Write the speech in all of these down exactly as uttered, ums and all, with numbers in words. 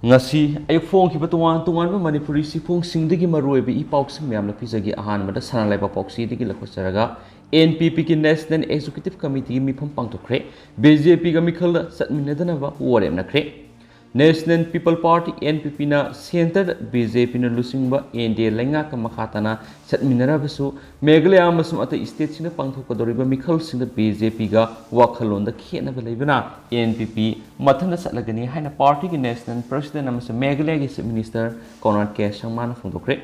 ꯉꯁꯤ ꯑꯌꯨꯛ ꯐꯣꯡꯈꯤꯕ ꯇꯣꯉꯥꯟ ꯇꯣꯉꯥꯟꯕ ꯃꯅꯤꯄꯨꯔꯤ ꯆꯦꯐꯣꯡꯁꯤꯡꯗꯒꯤ ꯃꯔꯨꯑꯣꯏꯕ ꯏ ꯄꯥꯎꯁꯤꯡ ꯃꯌꯥꯝꯅ ꯄꯤꯖꯒꯦ꯫ ꯑꯍꯥꯟꯕꯗ ꯁꯅꯥ ꯂꯩꯕꯥꯛ ꯄꯥꯎꯆꯦꯗꯒꯤ ꯂꯧꯈꯠꯆꯔꯒ, ꯑꯦꯟ ꯄꯤ ꯄꯤꯒꯤ National Executive Committeeꯒꯤ ꯃꯤꯐꯝ ꯄꯥꯡꯊꯣꯛꯈ꯭ꯔꯦ꯫ ꯕꯤ ꯖꯦ ꯄꯤꯒ ꯃꯤꯈꯜꯗ ꯆꯠꯃꯤꯟꯅꯗꯅꯕ ꯋꯥꯔꯦꯞꯅꯈ꯭ꯔꯦ꯫ National People Party, N P Pꯅ centreꯗ ꯕꯤ ꯖꯦ ꯄꯤꯅ ꯂꯨꯆꯤꯡꯕ ꯑꯦꯟ ꯗꯤ ꯑꯦ ꯂꯩꯉꯥꯛꯀ ꯃꯈꯥ ꯇꯥꯅ ꯆꯠꯃꯤꯟꯅꯔꯕꯁꯨ, ꯃꯦꯘꯥꯂꯌꯥ ꯑꯃꯁꯨꯡ ꯑꯇꯩ stateꯁꯤꯡꯗ ꯄꯥꯡꯊꯣꯛꯀꯗꯧꯔꯤꯕ ꯃꯤꯈꯜꯁꯤꯡꯗ ꯕꯤ ꯖꯦ ꯄꯤꯒ ꯋꯥꯈꯜꯂꯣꯟꯗ ꯈꯦꯠꯅꯕ ꯂꯩꯕꯅ ꯑꯦꯟ ꯄꯤ ꯄꯤ ꯃꯊꯟꯇ ꯆꯠꯂꯒꯅꯤ ꯍꯥꯏꯅ partyꯒꯤ National President ꯑꯃꯁꯨꯡ ꯃꯦꯘꯥꯂꯌꯥꯒꯤ Chief Minister ꯀꯣꯟꯔꯥꯗ ꯀꯦ ꯁꯪꯃꯥꯅ ꯐꯣꯡꯗꯣꯛꯈ꯭ꯔꯦ꯫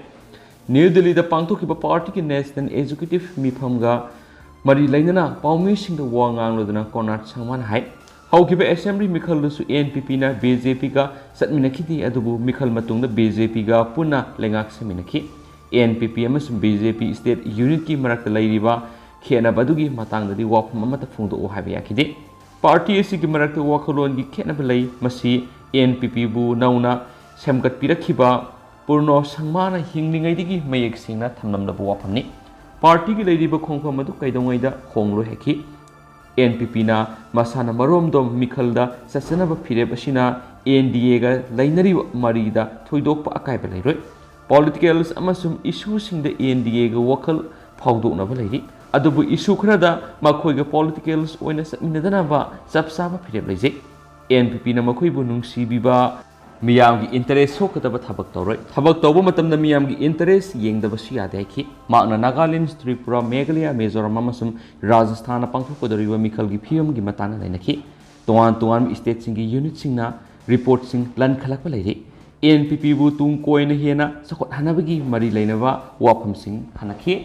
ꯅ꯭ꯌꯨ ꯗꯤꯜꯂꯤꯗ ꯄꯥꯡꯊꯣꯛꯈꯤꯕ partyꯒꯤ National Executive ꯃꯤꯐꯝꯒ ꯃꯔꯤ ꯂꯩꯅꯅ ꯄꯥꯎꯃꯤꯁꯤꯡꯗ ꯋꯥ ꯉꯥꯡꯂꯗꯨꯅ ꯀꯣꯟꯔꯥꯗ ꯁꯪꯃꯥꯅ ꯍꯥꯏ, ꯍꯧꯈꯤꯕ assembly ꯃꯤꯈꯜꯗꯁꯨ ꯑꯦꯟ ꯄꯤ ꯄꯤꯅ ꯕꯤ ꯖꯦ ꯄꯤꯒ ꯆꯠꯃꯤꯟꯅꯈꯤꯗꯦ, ꯑꯗꯨꯕꯨ ꯃꯤꯈꯜ ꯃꯇꯨꯡꯗ ꯕꯤ ꯖꯦ ꯄꯤꯒ ꯄꯨꯟꯅ ꯂꯩꯉꯥꯛ ꯁꯦꯝꯃꯤꯟꯅꯈꯤ꯫ ꯑꯦꯟ ꯄꯤ ꯄꯤ ꯑꯃꯁꯨꯡ ꯕꯤ ꯖꯦ ꯄꯤ state unitꯀꯤ ꯃꯔꯛꯇ ꯂꯩꯔꯤꯕ ꯈꯦꯠꯅꯕ ꯑꯗꯨꯒꯤ ꯃꯇꯥꯡꯗꯗꯤ ꯋꯥꯐꯝ ꯑꯃꯠꯇ ꯐꯣꯡꯗꯣꯛꯎ ꯍꯥꯏꯕ ꯌꯥꯈꯤꯗꯦ꯫ Party ꯑꯁꯤꯒꯤ ꯃꯔꯛꯇ ꯋꯥꯈꯜꯂꯣꯟꯒꯤ ꯈꯦꯠꯅꯕ ꯂꯩ꯫ ꯃꯁꯤ ꯑꯦꯟ ꯄꯤ ꯄꯤꯕꯨ ꯅꯧꯅ ꯁꯦꯝꯒꯠꯄꯤꯔꯛꯈꯤꯕ ꯄꯨꯔꯅꯣ ꯁꯪꯃꯥꯅ ꯍꯤꯡꯂꯤꯉꯩꯗꯒꯤ ꯃꯌꯦꯛ ꯁꯦꯡꯅ ꯊꯝꯂꯝꯂꯕ ꯋꯥꯐꯝꯅꯤ꯫ Partyꯒꯤ ꯂꯩꯔꯤꯕ ꯈꯣꯡꯐꯝ ꯑꯗꯨ ꯀꯩꯗꯧꯉꯩꯗ ꯍꯣꯡꯂꯣꯏ ꯍꯥꯏꯈꯤ꯫ ꯑꯦꯟ ꯄꯤ ꯄꯤꯅ ꯃꯁꯥꯅ ꯃꯔꯣꯝꯗꯣꯝ ꯃꯤꯈꯜꯗ ꯆꯠꯆꯅꯕ ꯐꯤꯔꯦꯞ ꯑꯁꯤꯅ ꯑꯦꯟ ꯗꯤ ꯑꯦꯒ ꯂꯩꯅꯔꯤꯕ ꯃꯔꯤꯗ ꯊꯣꯏꯗꯣꯛꯄ ꯑꯀꯥꯏꯕ ꯂꯩꯔꯣꯏ꯫ Politicals ꯑꯃꯁꯨꯡ issueꯁꯤꯡꯗ ꯑꯦꯟ ꯗꯤ ꯑꯦꯒ ꯋꯥꯈꯜ ꯐꯥꯎꯗꯣꯛꯅꯕ ꯂꯩꯔꯤ, ꯑꯗꯨꯕꯨ issue ꯈꯔꯗ ꯃꯈꯣꯏꯒ politicals ꯑꯣꯏꯅ ꯆꯠꯃꯤꯟꯅꯗꯅꯕ ꯆꯞ ꯆꯥꯕ ꯐꯤꯔꯦꯞ ꯂꯩꯖꯩ꯫ ꯑꯦꯟ ꯄꯤ ꯄꯤꯅ ꯃꯈꯣꯏꯕꯨ ꯅꯨꯡꯁꯤꯕꯤꯕ ꯃꯤꯌꯥꯝꯒꯤ interest ꯁꯣꯛꯀꯗꯕ ꯊꯕꯛ ꯇꯧꯔꯣꯏ꯫ ꯊꯕꯛ ꯇꯧꯕ ꯃꯇꯝꯗ ꯃꯤꯌꯥꯝꯒꯤ interest ꯌꯦꯡꯗꯕꯁꯨ ꯌꯥꯗꯦ ꯍꯥꯏꯈꯤ꯫ ꯃꯍꯥꯛꯅ ꯅꯥꯒꯥꯂꯦꯟ, ꯇ꯭ꯔꯤꯄꯨꯔꯥ, ꯃꯦꯘꯥꯂꯌꯥ, ꯃꯤꯖꯣꯔꯥꯝ ꯑꯃꯁꯨꯡ ꯔꯥꯖꯁꯊꯥꯟꯗ ꯄꯥꯡꯊꯣꯛꯀꯗꯧꯔꯤꯕ ꯃꯤꯈꯜꯒꯤ ꯐꯤꯕꯝꯒꯤ ꯃꯇꯥꯡꯗ ꯅꯩꯅꯈꯤ꯫ ꯇꯣꯉꯥꯟ ꯇꯣꯉꯥꯟꯕ stateꯁꯤꯡꯒꯤ unitꯁꯤꯡꯅ reportꯁꯤꯡ ꯂꯟꯈꯠꯂꯛꯄ ꯂꯩꯔꯤ꯫ ꯑꯦꯟ ꯄꯤ ꯄꯤꯕꯨ ꯇꯨꯡ ꯀꯣꯏꯅ ꯍꯦꯟꯅ ꯆꯥꯎꯈꯠꯍꯟꯅꯕꯒꯤ ꯃꯔꯤ ꯂꯩꯅꯕ ꯋꯥꯐꯝꯁꯤꯡ ꯈꯟꯅꯈꯤ꯫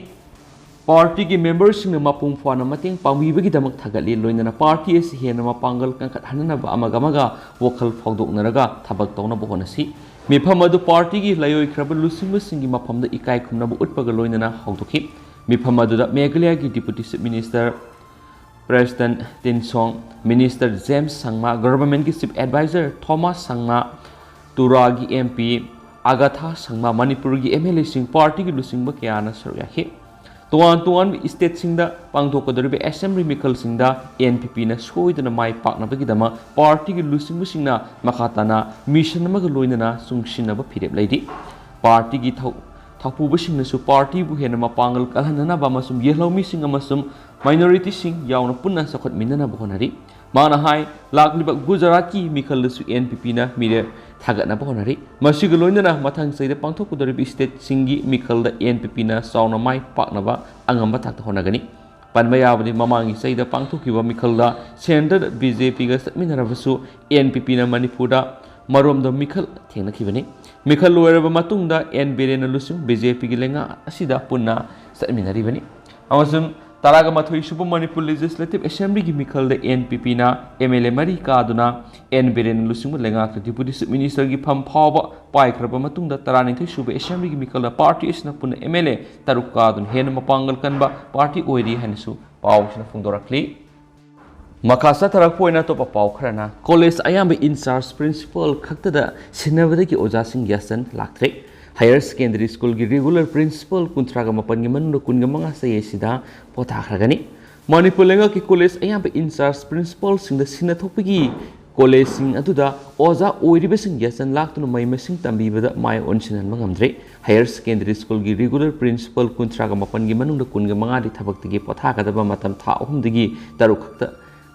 Partyꯒꯤ memberꯁꯤꯡꯅ ꯃꯄꯨꯡ ꯐꯥꯅ ꯃꯇꯦꯡ ꯄꯥꯡꯕꯤꯕꯒꯤꯗꯃꯛ ꯊꯥꯒꯠꯂꯤ, ꯂꯣꯏꯅꯅ party ꯑꯁꯤ ꯍꯦꯟꯅ ꯃꯄꯥꯡꯒꯜ ꯀꯟꯈꯠꯍꯟꯅꯕ ꯑꯃꯒ ꯑꯃꯒ ꯋꯥꯈꯜ ꯐꯥꯎꯗꯣꯛꯅꯔꯒ ꯊꯕꯛ ꯇꯧꯅꯕ ꯍꯣꯠꯅꯁꯤ꯫ ꯃꯤꯐꯝ ꯑꯗꯨ partyꯒꯤ ꯂꯥꯏꯑꯣꯏꯈ꯭ꯔꯕ ꯂꯨꯆꯤꯡꯕꯁꯤꯡꯒꯤ ꯃꯐꯝꯗ ꯏꯀꯥꯏ ꯈꯨꯝꯅꯕ ꯎꯠꯄꯒ ꯂꯣꯏꯅꯅ ꯍꯧꯗꯣꯛꯈꯤ꯫ ꯃꯤꯐꯝ ꯑꯗꯨꯗ ꯃꯦꯘꯥꯂꯌꯥꯒꯤ Deputy Chief Minister Prestone Tynsong, Minister James Sangma, Governmentꯀꯤ Chief Advisor Thomas Sangma, ꯇꯨꯔꯥꯒꯤ ꯑꯦꯝ ꯄꯤ ꯑꯒꯥꯊꯥ ꯁꯪꯃꯥ, ꯃꯅꯤꯄꯨꯔꯒꯤ ꯑꯦꯝ ꯑꯦꯜ ꯑꯦꯁꯤꯡ, partyꯒꯤ ꯂꯨꯆꯤꯡꯕ ꯀꯌꯥꯅ ꯁꯔꯨꯛ ꯌꯥꯈꯤ꯫ ꯇꯣꯉꯥꯟ ꯇꯣꯉꯥꯟꯕ ꯏꯁꯇꯦꯠꯁꯤꯡꯗ ꯄꯥꯡꯊꯣꯛꯀꯗꯧꯔꯤꯕ ꯑꯦꯁꯦꯝꯕ꯭ꯂꯤ ꯃꯤꯈꯜꯁꯤꯡꯗ ꯑꯦꯟ ꯄꯤ ꯄꯤꯅ ꯁꯣꯏꯗꯅ ꯃꯥꯏ ꯄꯥꯛꯅꯕꯒꯤꯗꯃꯛ ꯄꯥꯔꯇꯤꯒꯤ ꯂꯨꯆꯤꯡꯕꯁꯤꯡꯅ ꯃꯈꯥ ꯇꯥꯅ ꯃꯤꯁꯟ ꯑꯃꯒ ꯂꯣꯏꯅꯅ ꯆꯨꯡꯁꯤꯟꯅꯕ ꯐꯤꯔꯦꯞ ꯂꯩꯔꯤ꯫ ꯄꯥꯔꯇꯤꯒꯤ ꯊꯧ-, ꯊꯧꯄꯨꯕꯁꯤꯡꯅꯁꯨ ꯄꯥꯔꯇꯤꯕꯨ ꯍꯦꯟꯅ ꯃꯄꯥꯡꯒꯜ ꯀꯜꯍꯟꯅꯅꯕ ꯑꯃꯁꯨꯡ ꯌꯦꯜꯍꯧꯃꯤꯁꯤꯡ ꯑꯃꯁꯨꯡ ꯃꯥꯏꯅꯣꯔꯤꯇꯤꯁꯤꯡ ꯌꯥꯎꯅ ꯄꯨꯟꯅ ꯆꯥꯎꯈꯠꯃꯤꯟꯅꯅꯕ ꯍꯣꯠꯅꯔꯤ꯫ ꯃꯥꯅ ꯍꯥꯏ, ꯂꯥꯛꯂꯤꯕ ꯒꯨꯖꯔꯥꯠꯀꯤ ꯃꯤꯈꯜꯗꯁꯨ ꯑꯦꯟ ꯄꯤ ꯄꯤꯅ ꯃꯤꯔꯦꯞ ꯊꯥꯒꯠꯅꯕ ꯍꯣꯠꯅꯔꯤ꯫ ꯃꯁꯤꯒ ꯂꯣꯏꯅꯅ ꯃꯊꯪ ꯆꯍꯤꯗ ꯄꯥꯡꯊꯣꯛꯀꯗꯧꯔꯤꯕ ꯏꯁꯇꯦꯠꯁꯤꯡꯒꯤ ꯃꯤꯈꯜꯗ ꯑꯦꯟ ꯄꯤ ꯄꯤꯅ ꯆꯥꯎꯅ ꯃꯥꯏ ꯄꯥꯛꯅꯕ ꯑꯉꯝꯕ ꯊꯥꯛꯇ ꯍꯣꯠꯅꯒꯅꯤ꯫ ꯄꯟꯕ ꯌꯥꯕꯗꯤ, ꯃꯃꯥꯡꯒꯤ ꯆꯍꯤꯗ ꯄꯥꯡꯊꯣꯛꯈꯤꯕ ꯃꯤꯈꯜꯗ ꯁꯦꯟꯇꯔꯗ ꯕꯤ ꯖꯦ ꯄꯤꯒ ꯆꯠꯃꯤꯟꯅꯔꯕꯁꯨ ꯑꯦꯟ ꯄꯤ ꯄꯤꯅ ꯃꯅꯤꯄꯨꯔꯗ ꯃꯔꯣꯝꯗꯣꯝ ꯃꯤꯈꯜ ꯊꯦꯡꯅꯈꯤꯕꯅꯤ꯫ ꯃꯤꯈꯜ ꯂꯣꯏꯔꯕ ꯃꯇꯨꯡꯗ ꯑꯦꯟ ꯕꯤꯔꯦꯟꯅ ꯂꯨꯆꯤꯡ ꯕꯤ ꯖꯦ ꯄꯤꯒꯤ ꯂꯩꯉꯥꯛ ꯑꯁꯤꯗ ꯄꯨꯟꯅ ꯆꯠꯃꯤꯟꯅꯔꯤꯕꯅꯤ꯫ ꯑꯃꯁꯨꯡ ꯇꯔꯥꯒ ꯃꯥꯊꯣꯏ ꯁꯨꯕ ꯃꯅꯤꯄꯨꯔ ꯂꯦꯖꯤꯁꯂꯦꯇꯤꯚ ꯑꯦꯁꯦꯝꯕ꯭ꯂꯤꯒꯤ ꯃꯤꯈꯜꯗ ꯑꯦꯟ ꯄꯤ ꯄꯤꯅ ꯑꯦꯝ ꯑꯦꯜ ꯑꯦ ꯃꯔꯤ ꯀꯥꯗꯨꯅ ꯑꯦꯟ ꯕꯤꯔꯦꯟꯅ ꯂꯨꯆꯤꯡꯕ ꯂꯩꯉꯥꯛꯇ ꯗꯤꯄꯨꯇꯤ ꯆꯤꯐ ꯃꯤꯅꯤꯁꯇꯔꯒꯤ ꯐꯝ ꯐꯥꯎꯕ ꯄꯥꯏꯈ꯭ꯔꯕ ꯃꯇꯨꯡꯗ, ꯇꯔꯥꯅꯤꯊꯣꯏ ꯁꯨꯕ ꯑꯦꯁꯦꯝꯕ꯭ꯂꯤꯒꯤ ꯃꯤꯈꯜꯗ ꯄꯥꯔꯇꯤ ꯑꯁꯤꯅ ꯄꯨꯟꯅ ꯑꯦꯝ ꯑꯦꯜ ꯑꯦ ꯇꯔꯨꯛ ꯀꯥꯗꯨꯅ ꯍꯦꯟꯅ ꯃꯄꯥꯡꯒꯜ ꯀꯟꯕ ꯄꯥꯔꯇꯤ ꯑꯣꯏꯔꯤ ꯍꯥꯏꯅꯁꯨ ꯄꯥꯎꯁꯤꯅ ꯐꯣꯡꯗꯣꯔꯛꯂꯤ꯫ ꯃꯈꯥ ꯆꯠꯊꯔꯛꯄ ꯑꯣꯏꯅ ꯑꯇꯣꯞꯄ ꯄꯥꯎ ꯈꯔꯅ, ꯀꯣꯂꯦꯖ ꯑꯌꯥꯝꯕ ꯏꯟꯆꯥꯔꯖ ꯄ꯭ꯔꯤꯟꯁꯤꯄꯥꯜ ꯈꯛꯇꯗ ꯁꯤꯟꯅꯕꯗꯒꯤ ꯑꯣꯖꯥꯁꯤꯡ ꯌꯥꯁꯟ ꯂꯥꯛꯇ꯭ꯔꯦ꯫ ꯍꯥꯌꯔ ꯁꯦꯀꯦꯟꯗꯔꯤ ꯁ꯭ꯀꯨꯜꯒꯤ ꯔꯤꯒꯨꯂꯔ ꯄ꯭ꯔꯤꯟꯁꯤꯄꯥꯜ ꯀꯨꯟꯊ꯭ꯔꯥꯒ ꯃꯥꯄꯟꯒꯤ ꯃꯅꯨꯡꯗ ꯀꯨꯟꯒ ꯃꯉꯥ ꯆꯌꯦꯠꯁꯤꯗ ꯄꯣꯊꯥꯈ꯭ꯔꯒꯅꯤ꯫ ꯃꯅꯤꯄꯨꯔ ꯂꯩꯉꯥꯛꯀꯤ ꯀꯣꯂꯦꯖ ꯑꯌꯥꯝꯕ ꯏꯟꯆꯥꯔꯖ ꯄ꯭ꯔꯤꯟꯁꯤꯄꯥꯜꯁꯤꯡꯗ ꯁꯤꯟꯅ ꯊꯣꯛꯄꯒꯤ ꯀꯣꯂꯦꯖꯁꯤꯡ ꯑꯗꯨꯗ ꯑꯣꯖꯥ ꯑꯣꯏꯔꯤꯕꯁꯤꯡ ꯌꯥꯁꯟ ꯂꯥꯛꯇꯨꯅ ꯃꯍꯩ ꯃꯁꯤꯡ ꯇꯝꯕꯤꯕꯗ ꯃꯥꯏ ꯑꯣꯟꯁꯤꯟꯍꯟꯕ ꯉꯝꯗ꯭ꯔꯦ꯫ ꯍꯥꯌꯔ ꯁꯦꯀꯦꯟꯗꯔꯤ ꯁ꯭ꯀꯨꯜꯒꯤ ꯔꯤꯒꯨꯂꯔ ꯄ꯭ꯔꯤꯟꯁꯤꯄꯥꯜ ꯀꯨꯟꯊ꯭ꯔꯥꯒ ꯃꯥꯄꯟꯒꯤ ꯃꯅꯨꯡꯗ ꯀꯨꯟꯒ ꯃꯉꯥꯗꯤ ꯊꯕꯛꯇꯒꯤ ꯄꯣꯊꯥꯒꯗꯕ ꯃꯇꯝ ꯊꯥ ꯑꯍꯨꯝꯗꯒꯤ ꯇꯔꯨꯛ ꯈꯛꯇ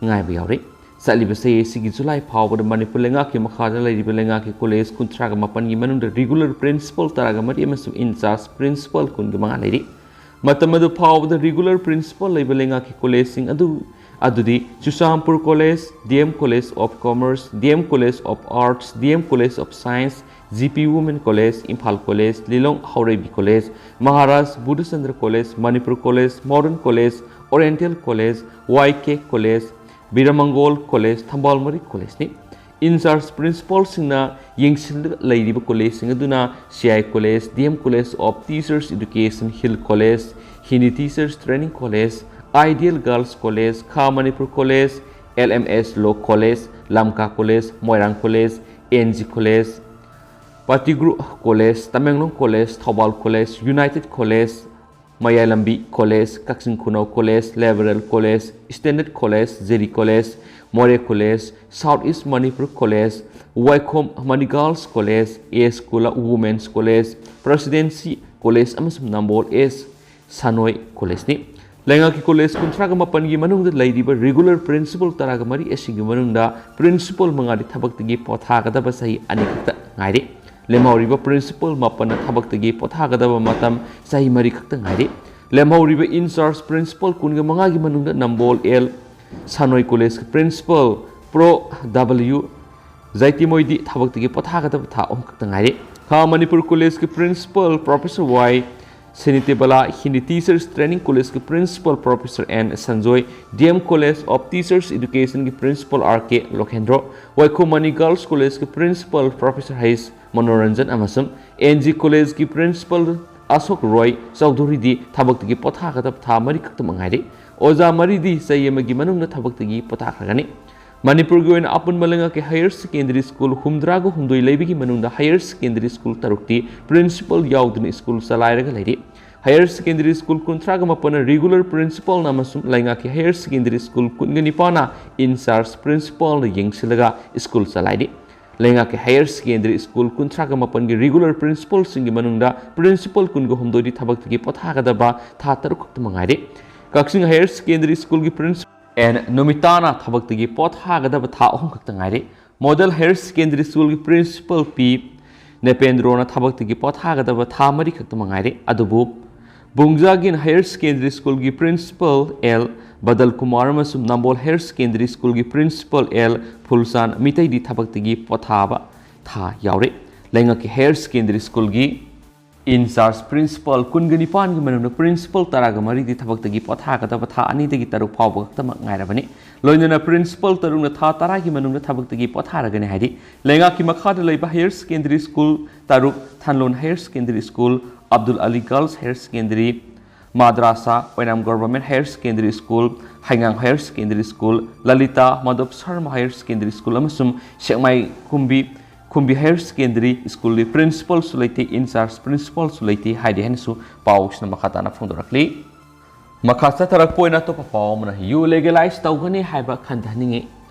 ꯉꯥꯏꯕ ꯌꯥꯎꯔꯦ꯫ ꯆꯠꯂꯤꯕ ꯆꯍꯤ ꯑꯁꯤꯒꯤ ꯖꯨꯂꯥꯏ ꯐꯥꯎꯕꯗ ꯃꯅꯤꯄꯨꯔ ꯂꯩꯉꯥꯛꯀꯤ ꯃꯈꯥꯗ ꯂꯩꯔꯤꯕ ꯂꯩꯉꯥꯛꯀꯤ ꯀꯣꯂꯦꯖ ꯀꯨꯟꯊ꯭ꯔꯥꯒ ꯃꯥꯄꯟꯒꯤ ꯃꯅꯨꯡꯗ ꯔꯤꯒꯨꯂꯔ ꯄ꯭ꯔꯤꯟꯁꯤꯄꯥꯜ ꯇꯔꯥꯒ ꯃꯔꯤ ꯑꯃꯁꯨꯡ ꯏꯟꯆꯥꯔꯖ ꯄ꯭ꯔꯤꯟꯁꯤꯄꯥꯜ ꯀꯨꯟꯒ ꯃꯉꯥ ꯂꯩꯔꯤ꯫ ꯃꯇꯝ ꯑꯗꯨ ꯐꯥꯎꯕꯗ ꯔꯤꯒꯨꯂꯔ ꯄ꯭ꯔꯤꯟꯁꯤꯄꯥꯜ ꯂꯩꯕ ꯂꯩꯉꯥꯛꯀꯤ ꯀꯣꯂꯦꯖꯁꯤꯡ ꯑꯗꯨ, ꯑꯗꯨꯗꯤ Churachandpur college, D M college of commerce, D M college of arts, D M college of science, G P women college, Imphal college, Lilong Haoreibi college, Maharaj Budhachandra college, Manipur college, modern college, oriental college, Y K college, Birmangol college, Thambal Marik ꯀꯣꯂꯦꯖꯅꯤ꯫ In-charge ꯄ꯭ꯔꯤꯟꯁꯤꯄꯥꯜꯁꯤꯡꯅ ꯌꯦꯡꯁꯤꯜꯂꯒ ꯂꯩꯔꯤꯕ ꯀꯣꯂꯦꯖꯁꯤꯡ ꯑꯗꯨꯅ C I college, D M college of teachers education hill college, Hindi teachers training college, ideal girls college, Kha Manipur college, L M S law college, Lamka college, Moirang college, N G college, Pettigrew college, Tamenglong college, Thoubal college, united college, Mayai Lambi college, Kakching Khunou college, liberal college, standard college, J D college, Moreh college, south east Manipur college, Waikhom Mani girls college, S Kula women's college, Presidency college ꯑꯃꯁꯨꯡ ꯅꯝꯕꯣꯜ ꯑꯦꯁ ꯁꯥꯅꯣꯏ ꯀꯣꯂꯦꯖꯅꯤ꯫ ꯂꯩꯉꯥꯛꯀꯤ college ꯀꯨꯟꯊ꯭ꯔꯥꯒ ꯃꯥꯄꯟꯒꯤ ꯃꯅꯨꯡꯗ ꯂꯩꯔꯤꯕ regular principle ꯇꯔꯥꯒ ꯃꯔꯤ ꯑꯁꯤꯒꯤ ꯃꯅꯨꯡꯗ ꯄ꯭ꯔꯤꯟꯁꯤꯄꯜ ꯃꯉꯥꯗꯤ ꯊꯕꯛꯇꯒꯤ ꯄꯣꯊꯥꯒꯗꯕ ꯆꯍꯤ ꯑꯅꯤ ꯈꯛꯇ ꯉꯥꯏꯔꯦ꯫ ꯂꯦꯝꯍꯧꯔꯤꯕ ꯄ꯭ꯔꯤꯟꯁꯤꯄꯜ ꯃꯥꯄꯟꯅ ꯊꯕꯛꯇꯒꯤ ꯄꯣꯊꯥꯒꯗꯕ ꯃꯇꯝ ꯆꯍꯤ ꯃꯔꯤ ꯈꯛꯇ ꯉꯥꯏꯔꯦ꯫ ꯂꯦꯝꯍꯧꯔꯤꯕ ꯏꯟꯆꯥꯔꯖ ꯄ꯭ꯔꯤꯟꯁꯤꯄꯜ ꯀꯨꯟꯒ ꯃꯉꯥꯒꯤ ꯃꯅꯨꯡꯗ ꯅꯝꯕꯣꯜ ꯑꯦꯜ ꯁꯥꯅꯣꯏ ꯀꯣꯂꯦꯖꯀꯤ ꯄ꯭ꯔꯤꯟꯁꯤꯄꯜ ꯄ꯭ꯔꯣ ꯗꯕ꯭ꯂꯤꯌꯨ ꯖꯥꯏꯇꯤꯃꯣꯏꯗꯤ ꯊꯕꯛꯇꯒꯤ ꯄꯣꯊꯥꯒꯗꯕ ꯊꯥ ꯑꯍꯨꯝ ꯈꯛꯇ ꯉꯥꯏꯔꯦ꯫ ꯈꯥ ꯃꯅꯤꯄꯨꯔ ꯀꯣꯂꯦꯖꯀꯤ principal professor Y Sinitabala, Hindi teachers training ꯀꯣꯂꯦꯖꯀꯤ principal professor N Sanjoy, D M college of teachers ꯏꯗꯨꯀꯦꯁꯟꯒꯤ principal R K Lokendro, Waikhom Mani girls ꯀꯣꯂꯦꯖꯀꯤ ꯄ꯭ꯔꯤꯟꯁꯤꯄꯜ ꯄ꯭ꯔꯣꯐꯦꯁꯔ ꯍꯩꯁ ꯃꯅꯣꯔꯟꯖꯟ ꯑꯃꯁꯨꯡ ꯑꯦꯟ ꯖꯤ ꯀꯣꯂꯦꯖꯀꯤ ꯄ꯭ꯔꯤꯟꯁꯤꯄꯜ ꯑꯁꯣꯛ ꯔꯣꯏ ꯆꯧꯙꯨꯔꯤꯗꯤ ꯊꯕꯛꯇꯒꯤ ꯄꯣꯊꯥꯒꯗꯕ ꯊꯥ ꯃꯔꯤ ꯈꯛꯇꯃꯛ ꯉꯥꯏꯔꯦ꯫ ꯑꯣꯖꯥ ꯃꯔꯤꯗꯤ ꯆꯍꯤ ꯑꯃꯒꯤ ꯃꯅꯨꯡꯗ ꯊꯕꯛꯇꯒꯤ ꯄꯣꯊꯥꯈ꯭ꯔꯒꯅꯤ꯫ ꯃꯅꯤꯄꯨꯔꯒꯤ ꯑꯣꯏꯅ ꯑꯄꯨꯟꯕ ꯂꯩꯉꯥꯛꯀꯤ ꯍꯥꯌꯔ ꯁꯦꯀꯦꯟꯗꯔꯤ ꯁ꯭ꯀꯨꯜ ꯍꯨꯝꯗ꯭ꯔꯥꯒ ꯍꯨꯝꯗꯣꯏ ꯂꯩꯕꯒꯤ ꯃꯅꯨꯡꯗ ꯍꯥꯌꯔ ꯁꯦꯀꯦꯟꯗꯔꯤ ꯁ꯭ꯀꯨꯜ ꯇꯔꯨꯛꯇꯤ ꯄ꯭ꯔꯤꯟꯁꯤꯄꯜ ꯌꯥꯎꯗꯅ ꯁ꯭ꯀꯨꯜ ꯆꯂꯥꯏꯔꯒ ꯂꯩꯔꯤ꯫ ꯍꯥꯌꯔ ꯁꯦꯀꯦꯟꯗꯔꯤ ꯁ꯭ꯀꯨꯜ ꯀꯨꯟꯊ꯭ꯔꯥꯒ ꯃꯥꯄꯟꯅ ꯔꯤꯒꯨꯂꯔ ꯄ꯭ꯔꯤꯟꯁꯤꯄꯜꯅ ꯑꯃꯁꯨꯡ ꯂꯩꯉꯥꯛꯀꯤ ꯍꯥꯌꯔ ꯁꯦꯀꯦꯟꯗꯔꯤ ꯁ꯭ꯀꯨꯜ ꯀꯨꯟꯒ ꯅꯤꯄꯥꯟꯅ ꯏꯟꯆꯥꯔꯖ ꯄ꯭ꯔꯤꯟꯁꯤꯄꯜꯅ ꯌꯦꯡꯁꯤꯜꯂꯒ ꯁ꯭ꯀꯨꯜ ꯆꯂꯥꯏꯔꯤ꯫ ꯂꯩꯉꯥꯛꯀꯤ ꯍꯥꯌꯔ ꯁꯦꯀꯦꯟꯗꯔꯤ ꯁ꯭ꯀꯨꯜ ꯀꯨꯟꯊ꯭ꯔꯥꯒ ꯃꯥꯄꯟꯒꯤ ꯔꯤꯒꯨꯂꯔ ꯄ꯭ꯔꯤꯟꯁꯤꯄꯜꯁꯤꯡꯒꯤ ꯃꯅꯨꯡꯗ ꯄ꯭ꯔꯤꯟꯁꯤꯄꯜ ꯀꯨꯟꯒ ꯍꯨꯝꯗꯣꯏꯗꯤ ꯊꯕꯛꯇꯒꯤ ꯄꯣꯊꯥꯒꯗꯕ ꯊꯥ ꯇꯔꯨꯛ ꯈꯛꯇꯃꯛ ꯉꯥꯏꯔꯦ꯫ ꯀꯛꯆꯤꯡ ꯍꯥꯌꯔ ꯁꯦꯀꯦꯟꯗꯔꯤ ꯁ꯭ꯀꯨꯜꯒꯤ ꯄ꯭ꯔꯤꯟꯁꯤꯄꯜ ꯑꯦꯟ ꯅꯨꯃꯤꯇꯥꯅ ꯊꯕꯛꯇꯒꯤ ꯄꯣꯊꯥꯒꯗꯕ ꯊꯥ ꯑꯍꯨꯝ ꯈꯛꯇ ꯉꯥꯏꯔꯦ꯫ ꯃꯣꯗꯦꯜ ꯍꯥꯌꯔ ꯁꯦꯀꯦꯟꯗꯔꯤ ꯁ꯭ꯀꯨꯜꯒꯤ ꯄ꯭ꯔꯤꯟꯁꯤꯄꯜ ꯄꯤ ꯅꯦꯄꯦꯟꯗ꯭ꯔꯣꯅ ꯊꯕꯛꯇꯒꯤ ꯄꯣꯊꯥꯒꯗꯕ ꯊꯥ ꯃꯔꯤ ꯈꯛꯇꯃꯛ ꯉꯥꯏꯔꯦ꯫ ꯑꯗꯨꯕꯨ ꯕꯨꯡꯖꯥꯒꯤꯟ ꯍꯥꯌꯔ ꯁꯦꯀꯦꯟꯗꯔꯤ ꯁ꯭ꯀꯨꯜꯒꯤ ꯄ꯭ꯔꯤꯟꯁꯤꯄꯜ ꯑꯦꯜ ꯕꯗꯜ ꯀꯨꯃꯥꯔ ꯑꯃꯁꯨꯡ ꯅꯝꯕꯣꯜ ꯍꯥꯌꯔ ꯁꯦꯀꯦꯟꯗꯔꯤ ꯁ꯭ꯀꯨꯜꯒꯤ ꯄ꯭ꯔꯤꯟꯁꯤꯄꯜ ꯑꯦꯜ ꯐꯨꯜꯆꯥꯟ ꯃꯤꯇꯩꯗꯤ ꯊꯕꯛꯇꯒꯤ ꯄꯣꯊꯥꯕ ꯊꯥ ꯌꯥꯎꯔꯦ꯫ ꯂꯩꯉꯥꯛꯀꯤ ꯍꯥꯌꯔ ꯁꯦꯀꯦꯟꯗꯔꯤ ꯁ꯭ꯀꯨꯜꯒꯤ ꯏꯟꯆꯥꯔꯖ ꯄ꯭ꯔꯤꯟꯁꯤꯄꯜ ꯀꯨꯟꯒ ꯅꯤꯄꯥꯟꯒꯤ ꯃꯅꯨꯡꯗ ꯄ꯭ꯔꯤꯟꯁꯤꯄꯜ ꯇꯔꯥꯒ ꯃꯔꯤꯗꯤ ꯊꯕꯛꯇꯒꯤ ꯄꯣꯊꯥꯒꯗꯕ ꯊꯥ ꯑꯅꯤꯗꯒꯤ ꯇꯔꯨꯛ ꯐꯥꯎꯕ ꯈꯛꯇꯃꯛ ꯉꯥꯏꯔꯕꯅꯤ꯫ ꯂꯣꯏꯅꯅ ꯄ꯭ꯔꯤꯟꯁꯤꯄꯜ ꯇꯔꯨꯛꯅ ꯊꯥ ꯇꯔꯥꯒꯤ ꯃꯅꯨꯡꯗ ꯊꯕꯛꯇꯒꯤ ꯄꯣꯊꯥꯔꯒꯅꯤ ꯍꯥꯏꯔꯤ꯫ ꯂꯩꯉꯥꯛꯀꯤ ꯃꯈꯥꯗ ꯂꯩꯕ ꯍꯥꯌꯔ ꯁꯦꯀꯦꯟꯗꯔꯤ ꯁ꯭ꯀꯨꯜ ꯇꯔꯨꯛ, Thanlon higher secondary school, Abdul Ali girls higher secondary, ꯃꯥꯗ꯭ꯔꯥꯁꯥ, Oinam government higher secondary school, ꯍꯩꯉꯥꯡ higher secondary school, Lalita Madhab Sarma higher secondary school ꯑꯃꯁꯨꯡ ꯁꯦꯛꯃꯥꯏ ꯀꯨꯝꯕꯤ ꯈꯨꯝꯕꯤ ꯍꯥꯌꯔ ꯁꯦꯀꯦꯟꯗꯔꯤ ꯁ꯭ꯀꯨꯜꯒꯤ ꯄ꯭ꯔꯤꯟꯁꯤꯄꯥꯜꯁꯨ ꯂꯩꯇꯦ, ꯏꯟꯆꯥꯔꯖ ꯄ꯭ꯔꯤꯟꯁꯤꯄꯥꯜꯁꯨ ꯂꯩꯇꯦ ꯍꯥꯏꯔꯤ ꯍꯥꯏꯅꯁꯨ ꯄꯥꯎꯁꯤꯅ ꯃꯈꯥ ꯇꯥꯅ ꯐꯣꯡꯗꯣꯔꯛꯂꯤ꯫ ꯃꯈꯥ ꯆꯠꯊꯔꯛꯄ ꯑꯣꯏꯅ ꯑꯇꯣꯞꯄ ꯄꯥꯎ ꯑꯃꯅ ꯌꯨ ꯂꯦꯒꯦꯂꯥꯏꯁ ꯇꯧꯒꯅꯤ ꯍꯥꯏꯕ ꯈꯟꯊꯍꯟꯅꯤꯡꯉꯤ꯫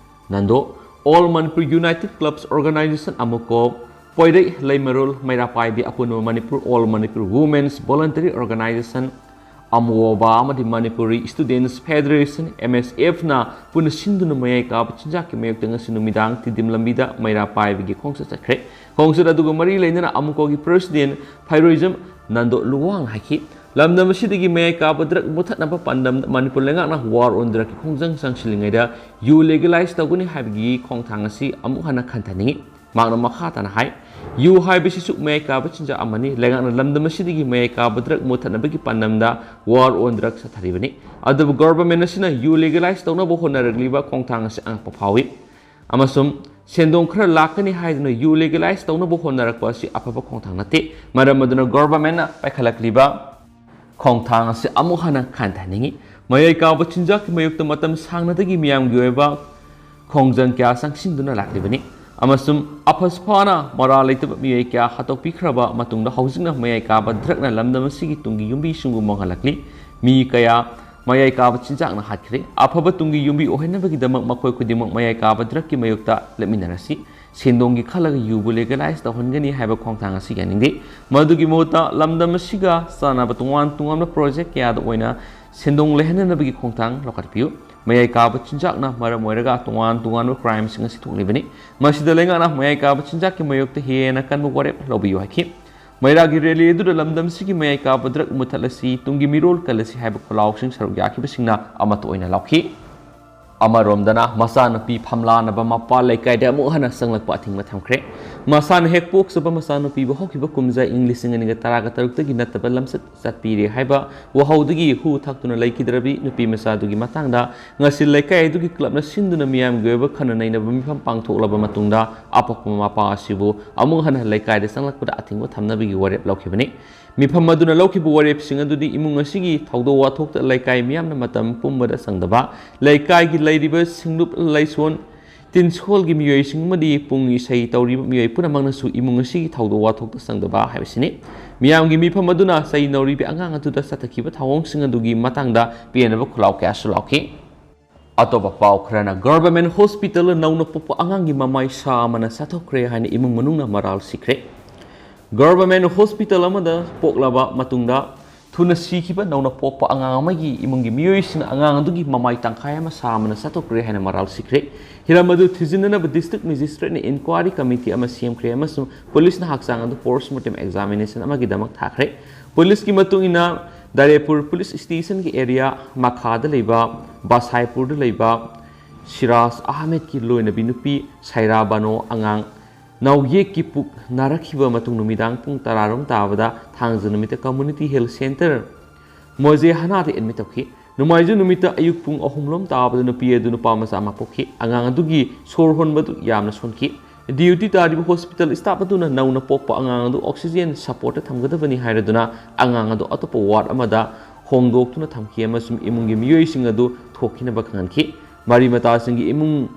Nando, All Manipur United Clubs Organization, ꯑꯃꯨꯀꯣ, ꯄꯣꯏꯔꯩ ꯂꯩꯃꯔꯣꯜ ꯃꯩꯔꯥ ꯄꯥꯏꯕꯤ ꯑꯄꯨꯟꯕ Manipur All Manipur Women's Voluntary Organization, ꯑꯃꯣꯕꯥ, ꯑꯃꯗꯤ Manipuri Students Federation, M S F ꯅ ꯄꯨꯟꯅ ꯁꯤꯟꯗꯨꯅ ꯃꯌꯥꯏ ꯀꯥꯕ ꯆꯤꯟꯖꯥꯛꯀꯤ ꯃꯥꯌꯣꯛꯇ ꯉꯁꯤ ꯅꯨꯃꯤꯗꯥꯡ ꯇꯤꯗꯤꯝ ꯂꯝꯕꯤꯗ ꯃꯩꯔꯥ ꯄꯥꯏꯕꯒꯤ ꯈꯣꯡꯆꯠ ꯆꯠꯈ꯭ꯔꯦ꯫ ꯈꯣꯡꯆꯠ ꯑꯗꯨꯒ ꯃꯔꯤ ꯂꯩꯅꯅ ꯑꯃꯨꯀꯣꯒꯤ ꯄ꯭ꯔꯦꯁꯤꯗꯦꯟ ꯐꯩꯔꯣꯏꯖꯝ ꯅꯟꯗꯣ ꯂꯨꯋꯥꯡ ꯍꯥꯏꯈꯤ, ꯂꯝꯗꯝ ꯑꯁꯤꯗꯒꯤ ꯃꯌꯥꯏ ꯀꯥꯕ ꯗ꯭ꯔꯒ ꯃꯨꯊꯠꯅꯕ ꯄꯥꯟꯗꯝꯗ ꯃꯅꯤꯄꯨꯔ ꯂꯩꯉꯥꯛꯅ War on Drugꯁꯀꯤ ꯈꯣꯡꯖꯪ ꯆꯪꯁꯤꯜꯂꯤꯉꯩꯗ ꯌꯨ ꯂꯦꯒꯦꯂꯥꯏꯁ ꯇꯧꯒꯅꯤ ꯍꯥꯏꯕꯒꯤ ꯈꯣꯡꯊꯥꯡ ꯑꯁꯤ ꯑꯃꯨꯛ ꯍꯟꯅ ꯈꯟꯊꯅꯤꯡꯏ꯫ ꯃꯍꯥꯛꯅ ꯃꯈꯥ ꯇꯥꯅ ꯍꯥꯏ, ꯌꯨ ꯍꯥꯏꯕꯁꯤꯁꯨ ꯃꯌꯥꯏ ꯀꯥꯕ ꯆꯤꯟꯖꯥꯛ ꯑꯃꯅꯤ꯫ ꯂꯩꯉꯥꯛꯅ ꯂꯝꯗꯝ ꯑꯁꯤꯗꯒꯤ ꯃꯌꯥꯏ ꯀꯥꯕ ꯗ꯭ꯔꯒ ꯃꯨꯊꯠꯅꯕꯒꯤ ꯄꯥꯟꯗꯝꯗ War on Drugs ꯆꯠꯊꯔꯤꯕꯅꯤ꯫ ꯑꯗꯨꯕꯨ ꯒꯣꯚꯔꯟꯃꯦꯟꯠ ꯑꯁꯤꯅ ꯌꯨ ꯂꯦꯒꯦꯂꯥꯏꯁ ꯇꯧꯅꯕ ꯍꯣꯠꯅꯔꯛꯂꯤꯕ ꯈꯣꯡꯊꯥꯡ ꯑꯁꯤ ꯑꯉꯛꯄ ꯐꯥꯎꯏ ꯑꯃꯁꯨꯡ ꯁꯦꯟꯗꯣꯡ ꯈꯔ ꯂꯥꯛꯀꯅꯤ ꯍꯥꯏꯗꯨꯅ ꯌꯨ ꯂꯦꯒꯦꯂꯥꯏꯁ ꯇꯧꯅꯕ ꯍꯣꯠꯅꯔꯛꯄ ꯑꯁꯤ ꯑꯐꯕ ꯈꯣꯡꯊꯥꯡ ꯅꯠꯇꯦ꯫ ꯃꯔꯝ ꯑꯗꯨꯅ ꯒꯣꯚꯔꯟꯃꯦꯟꯠꯅ ꯄꯥꯏꯈꯠꯂꯛꯂꯤꯕ ꯈꯣꯡꯊꯥꯡ ꯑꯁꯤ ꯑꯃꯨꯛ ꯍꯟꯅ ꯈꯟꯊꯅꯤꯡꯏ꯫ ꯃꯌꯥꯏ ꯀꯥꯕ ꯆꯤꯟꯖꯥꯛꯀꯤ ꯃꯥꯌꯣꯛꯇ ꯃꯇꯝ ꯁꯥꯡꯅꯗꯒꯤ ꯃꯤꯌꯥꯝꯒꯤ ꯑꯣꯏꯕ ꯈꯣꯡꯖꯪ ꯀꯌꯥ ꯆꯪꯁꯤꯟꯗꯨꯅ ꯂꯥꯛꯂꯤꯕꯅꯤ ꯑꯃꯁꯨꯡ ꯑꯐꯁ ꯐꯅ ꯃꯔꯥꯜ ꯂꯩꯇꯕ ꯃꯤꯑꯣꯏ ꯀꯌꯥ ꯍꯥꯠꯇꯣꯛꯄꯤꯈ꯭ꯔꯕ ꯃꯇꯨꯡꯗ ꯍꯧꯖꯤꯛꯅ ꯃꯌꯥꯏ ꯀꯥꯕ ꯗ꯭ꯔꯒꯅ ꯂꯝꯗꯝ ꯑꯁꯤꯒꯤ ꯇꯨꯡꯒꯤ ꯌꯨꯝꯕꯤꯁꯤꯡꯕꯨ ꯃꯥꯡꯍꯜꯂꯛꯂꯤ꯫ ꯃꯤ ꯀꯌꯥ ꯃꯌꯥꯏ ꯀꯥꯕ ꯆꯤꯟꯖꯥꯛꯅ ꯍꯥꯠꯈ꯭ꯔꯦ꯫ ꯑꯐꯕ ꯇꯨꯡꯒꯤ ꯌꯨꯝꯕꯤ ꯑꯣꯏꯍꯟꯅꯕꯒꯤꯗꯃꯛ ꯃꯈꯣꯏ ꯈꯨꯗꯤꯡꯃꯛ ꯃꯌꯥꯏ ꯀꯥꯕ ꯗ꯭ꯔꯒꯀꯤ ꯃꯥꯌꯣꯛꯇ ꯂꯦꯞꯃꯤꯟꯅꯔꯁꯤ꯫ ꯁꯦꯟꯗꯣꯡꯒꯤ ꯈꯜꯂꯒ ꯌꯨꯕꯨ ꯂꯦꯒꯦꯂꯥꯏꯁ ꯇꯧꯍꯟꯒꯅꯤ ꯍꯥꯏꯕ ꯈꯣꯡꯊꯥꯡ ꯑꯁꯤ ꯌꯥꯅꯤꯡꯗꯦ꯫ ꯃꯗꯨꯒꯤ ꯃꯍꯨꯠꯇ ꯂꯝꯗꯝ ꯑꯁꯤꯒ ꯆꯥꯟꯅꯕ ꯇꯣꯉꯥꯟ ꯇꯣꯉꯥꯟꯕ ꯄ꯭ꯔꯣꯖꯦꯛ ꯀꯌꯥꯗ ꯑꯣꯏꯅ ꯁꯦꯟꯗꯣꯡ ꯂꯩꯍꯟꯅꯅꯕꯒꯤ ꯈꯣꯡꯊꯥꯡ ꯂꯧꯈꯠꯄꯤꯌꯨ꯫ ꯃꯌꯥꯏ ꯀꯥꯕ ꯆꯤꯟꯖꯥꯛꯅ ꯃꯔꯝ ꯑꯣꯏꯔꯒ ꯇꯣꯉꯥꯟ ꯇꯣꯉꯥꯟꯕ ꯀ꯭ꯔꯥꯏꯝꯁꯤꯡ ꯑꯁꯤ ꯊꯣꯛꯂꯤꯕꯅꯤ꯫ ꯃꯁꯤꯗ ꯂꯩꯉꯥꯛꯅ ꯃꯌꯥꯏ ꯀꯥꯕ ꯆꯤꯟꯖꯥꯛꯀꯤ ꯃꯥꯌꯣꯛꯇ ꯍꯦꯟꯅ ꯀꯟꯕ ꯋꯥꯔꯦꯞ ꯂꯧꯕꯤꯌꯨ ꯍꯥꯏꯈꯤ꯫ ꯃꯩꯔꯥꯒꯤ ꯔꯦꯂꯤ ꯑꯗꯨꯗ ꯂꯝꯗꯝꯁꯤꯒꯤ ꯃꯌꯥꯏ ꯀꯥꯕ ꯗ꯭ꯔꯒ ꯃꯨꯊꯠꯂꯁꯤ, ꯇꯨꯡꯒꯤ ꯃꯤꯔꯣꯜ ꯀꯜꯂꯁꯤ ꯍꯥꯏꯕ ꯈꯣꯜꯂꯥꯎꯁꯤꯡ ꯁꯔꯨꯛ ꯌꯥꯈꯤꯕꯁꯤꯡꯅ ꯑꯃꯠꯇ ꯑꯣꯏꯅ ꯂꯥꯎꯈꯤ꯫ ꯑꯃꯔꯣꯝꯗꯅ ꯃꯆꯥꯅꯨꯄꯤ ꯐꯝꯂꯥꯅꯕ ꯃꯄꯥ ꯂꯩꯀꯥꯏꯗ ꯑꯃꯨꯛ ꯍꯟꯅ ꯆꯪꯂꯛꯄ ꯑꯊꯤꯡꯕ ꯊꯝꯈ꯭ꯔꯦ꯫ ꯃꯁꯥꯅ ꯍꯦꯛ ꯄꯣꯛꯆꯕ ꯃꯆꯥꯅꯨꯄꯤꯕꯨ ꯍꯧꯈꯤꯕ ꯀꯨꯝꯖꯥ ꯏꯪ ꯂꯤꯁꯤꯡ ꯑꯅꯤꯒ ꯇꯔꯥꯒ ꯇꯔꯨꯛꯇꯒꯤ ꯅꯠꯇꯕ ꯂꯝꯆꯠ ꯆꯠꯄꯤꯔꯦ ꯍꯥꯏꯕ ꯋꯥꯍꯧꯗꯒꯤ ꯍꯨ ꯊꯛꯇꯨꯅ ꯂꯩꯈꯤꯗ꯭ꯔꯕꯤ ꯅꯨꯄꯤ ꯃꯆꯥꯗꯨꯒꯤ ꯃꯇꯥꯡꯗ ꯉꯁꯤ ꯂꯩꯀꯥꯏ ꯑꯗꯨꯒꯤ ꯀ꯭ꯂꯕꯅ ꯁꯤꯟꯗꯨꯅ ꯃꯤꯌꯥꯝꯒꯤ ꯑꯣꯏꯕ ꯈꯟꯅ ꯅꯩꯅꯕ ꯃꯤꯐꯝ ꯄꯥꯡꯊꯣꯛꯂꯕ ꯃꯇꯨꯡꯗ ꯑꯄꯣꯛꯄ ꯃꯄꯥ ꯑꯁꯤꯕꯨ ꯑꯃꯨꯛ ꯍꯟꯅ ꯂꯩꯀꯥꯏꯗ ꯆꯪꯂꯛꯄꯗ ꯑꯊꯤꯡꯕ ꯊꯝꯅꯕꯒꯤ ꯋꯥꯔꯦꯞ ꯂꯧꯈꯤꯕꯅꯤ꯫ ꯃꯤꯐꯝ ꯑꯗꯨꯅ ꯂꯧꯈꯤꯕ ꯋꯥꯔꯦꯞꯁꯤꯡ ꯑꯗꯨꯗꯤ ꯏꯃꯨꯡ ꯑꯁꯤꯒꯤ ꯊꯧꯗꯣꯛ ꯋꯥꯊꯣꯛꯇ ꯂꯩꯀꯥꯏ ꯃꯤꯌꯥꯝꯅ ꯃꯇꯝ ꯄꯨꯝꯕꯗ ꯆꯪꯗꯕ, ꯂꯩꯀꯥꯏꯒꯤ ꯂꯩꯔꯤꯕ ꯁꯤꯡꯂꯨꯞ ꯂꯩꯁꯣꯟ ꯇꯤꯟꯁꯣꯜꯒꯤ ꯃꯤꯑꯣꯏꯁꯤꯡ ꯑꯃꯗꯤ ꯄꯨꯡ ꯏꯁꯩ ꯇꯧꯔꯤꯕ ꯃꯤꯑꯣꯏ ꯄꯨꯝꯅꯃꯛꯅꯁꯨ ꯏꯃꯨꯡ ꯑꯁꯤꯒꯤ ꯊꯧꯗꯣꯛ ꯋꯥꯊꯣꯛꯇ ꯆꯪꯗꯕ ꯍꯥꯏꯕꯁꯤꯅꯤ꯫ ꯃꯤꯌꯥꯝꯒꯤ ꯃꯤꯐꯝ ꯑꯗꯨꯅ ꯆꯩ ꯅꯧꯔꯤꯕ ꯑꯉꯥꯡ ꯑꯗꯨꯗ ꯆꯠꯊꯈꯤꯕ ꯊꯧꯑꯣꯡꯁꯤꯡ ꯑꯗꯨꯒꯤ ꯃꯇꯥꯡꯗ ꯄꯦꯟꯅꯕ ꯈꯨꯜꯂꯥꯎ ꯀꯌꯥꯁꯨ ꯂꯥꯎꯈꯤ꯫ ꯑꯇꯣꯞꯄ ꯄꯥꯎ ꯈꯔꯅ, ꯒꯚꯔꯟꯃꯦꯟꯠ ꯍꯣꯁꯄꯤꯇꯥꯜꯗ ꯅꯧꯅ ꯄꯣꯛꯄ ꯑꯉꯥꯡꯒꯤ ꯃꯃꯥꯏ ꯁꯥ ꯑꯃꯅ ꯆꯥꯊꯣꯛꯈ꯭ꯔꯦ ꯍꯥꯏꯅ ꯏꯃꯨꯡ ꯃꯅꯨꯡꯅ ꯃꯔꯥꯜ ꯁꯤꯈ꯭ꯔꯦ꯫ ꯒꯚꯔꯟꯃꯦꯟꯠ ꯍꯣꯁꯄꯤꯇꯥꯜ ꯑꯃꯗ ꯄꯣꯛꯂꯕ ꯃꯇꯨꯡꯗ ꯊꯨꯅ ꯁꯤꯈꯤꯕ ꯅꯧꯅ ꯄꯣꯛꯄ ꯑꯉꯥꯡ ꯑꯃꯒꯤ ꯏꯃꯨꯡꯒꯤ ꯃꯤꯑꯣꯏꯁꯤꯡꯅ ꯑꯉꯥꯡ ꯑꯗꯨꯒꯤ ꯃꯃꯥꯏ ꯇꯪꯈꯥꯏ ꯑꯃ ꯁꯥ ꯑꯃꯅ ꯆꯥꯊꯣꯛꯈ꯭ꯔꯦ ꯍꯥꯏꯅ ꯃꯔꯥꯜ ꯁꯤꯈ꯭ꯔꯦ꯫ ꯍꯤꯔꯝ ꯑꯗꯨ ꯊꯤꯖꯤꯟꯅꯅꯕ ꯗꯤꯁꯇ꯭ꯔꯤꯛ ꯃꯦꯖꯤꯁꯇ꯭ꯔꯦꯠꯅ ꯏꯟꯀ꯭ꯋꯥꯏꯔꯤ ꯀꯃꯤꯇꯤ ꯑꯃ ꯁꯦꯝꯈ꯭ꯔꯦ ꯑꯃꯁꯨꯡ ꯄꯨꯂꯤꯁꯅ ꯍꯛꯆꯥꯡ ꯑꯗꯨ ꯄꯣꯁꯃꯣꯔꯇꯦꯝ ꯑꯦꯛꯖꯥꯃꯤꯅꯦꯁꯟ ꯑꯃꯒꯤꯗꯃꯛ ꯊꯥꯈ꯭ꯔꯦ꯫ ꯄꯨꯂꯤꯁꯀꯤ ꯃꯇꯨꯡ ꯏꯟꯅ, ꯗꯥꯏꯔꯦꯄꯨꯔ ꯄꯨꯂꯤꯁ ꯁ꯭ꯇꯦꯁꯟꯒꯤ ꯑꯦꯔꯤꯌꯥ ꯃꯈꯥꯗ ꯂꯩꯕ ꯕꯁꯥꯏꯄꯨꯔꯗ ꯂꯩꯕ ꯁꯤꯔꯥꯖ ꯑꯍꯃꯦꯗꯀꯤ ꯂꯣꯏꯅꯕꯤ ꯅꯨꯄꯤ ꯁꯥꯏꯔꯥ ꯕꯥꯅꯣ ꯑꯉꯥꯡ ꯅꯥꯎꯌꯦꯛꯀꯤ ꯄꯨꯛ ꯅꯥꯔꯛꯈꯤꯕ ꯃꯇꯨꯡ ꯅꯨꯃꯤꯗꯥꯡ ꯄꯨꯡ ꯇꯔꯥꯔꯣꯝ ꯇꯥꯕꯗ ꯊꯥꯡꯖ ꯅꯨꯃꯤꯠꯇ ꯀꯝꯃ꯭ꯌꯨꯅꯤꯇꯤ ꯍꯦꯜꯊ ꯁꯦꯟꯇꯔ ꯃꯣꯖꯦ ꯍꯅꯥꯗ ꯑꯦꯗꯃꯤꯠ ꯇꯧꯈꯤ꯫ ꯅꯣꯡꯃꯥꯏꯖꯤꯡ ꯅꯨꯃꯤꯠꯇ ꯑꯌꯨꯛ ꯄꯨꯡ ꯑꯍꯨꯝ ꯂꯣꯝ ꯇꯥꯕꯗ ꯅꯨꯄꯤ ꯑꯗꯨ ꯅꯨꯄꯥ ꯃꯆꯥ ꯑꯃ ꯄꯣꯛꯈꯤ꯫ ꯑꯉꯥꯡ ꯑꯗꯨꯒꯤ ꯁꯣꯔ ꯍꯣꯟꯕꯗꯨ ꯌꯥꯝꯅ ꯁꯣꯟꯈꯤ꯫ ꯗ꯭ꯌꯨꯇꯤ ꯇꯥꯔꯤꯕ ꯍꯣꯁꯄꯤꯇꯥꯜ ꯁ꯭ꯇꯥꯐ ꯑꯗꯨꯅ ꯅꯧꯅ ꯄꯣꯛꯄ ꯑꯉꯥꯡ ꯑꯗꯨ ꯑꯣꯛꯁꯤꯖꯦꯟ ꯁꯄꯣꯔꯠꯇ ꯊꯝꯒꯗꯕꯅꯤ ꯍꯥꯏꯔꯗꯨꯅ ꯑꯉꯥꯡ ꯑꯗꯨ ꯑꯇꯣꯞꯄ ꯋꯥꯔꯗ ꯑꯃꯗ ꯍꯣꯡꯗꯣꯛꯇꯨꯅ ꯊꯝꯈꯤ ꯑꯃꯁꯨꯡ ꯏꯃꯨꯡꯒꯤ ꯃꯤꯑꯣꯏꯁꯤꯡ ꯑꯗꯨ ꯊꯣꯛꯈꯤꯅꯕ ꯈꯪꯍꯟꯈꯤ꯫ ꯃꯔꯤ ꯃꯇꯥꯁꯤꯡꯒꯤ ꯏꯃꯨꯡ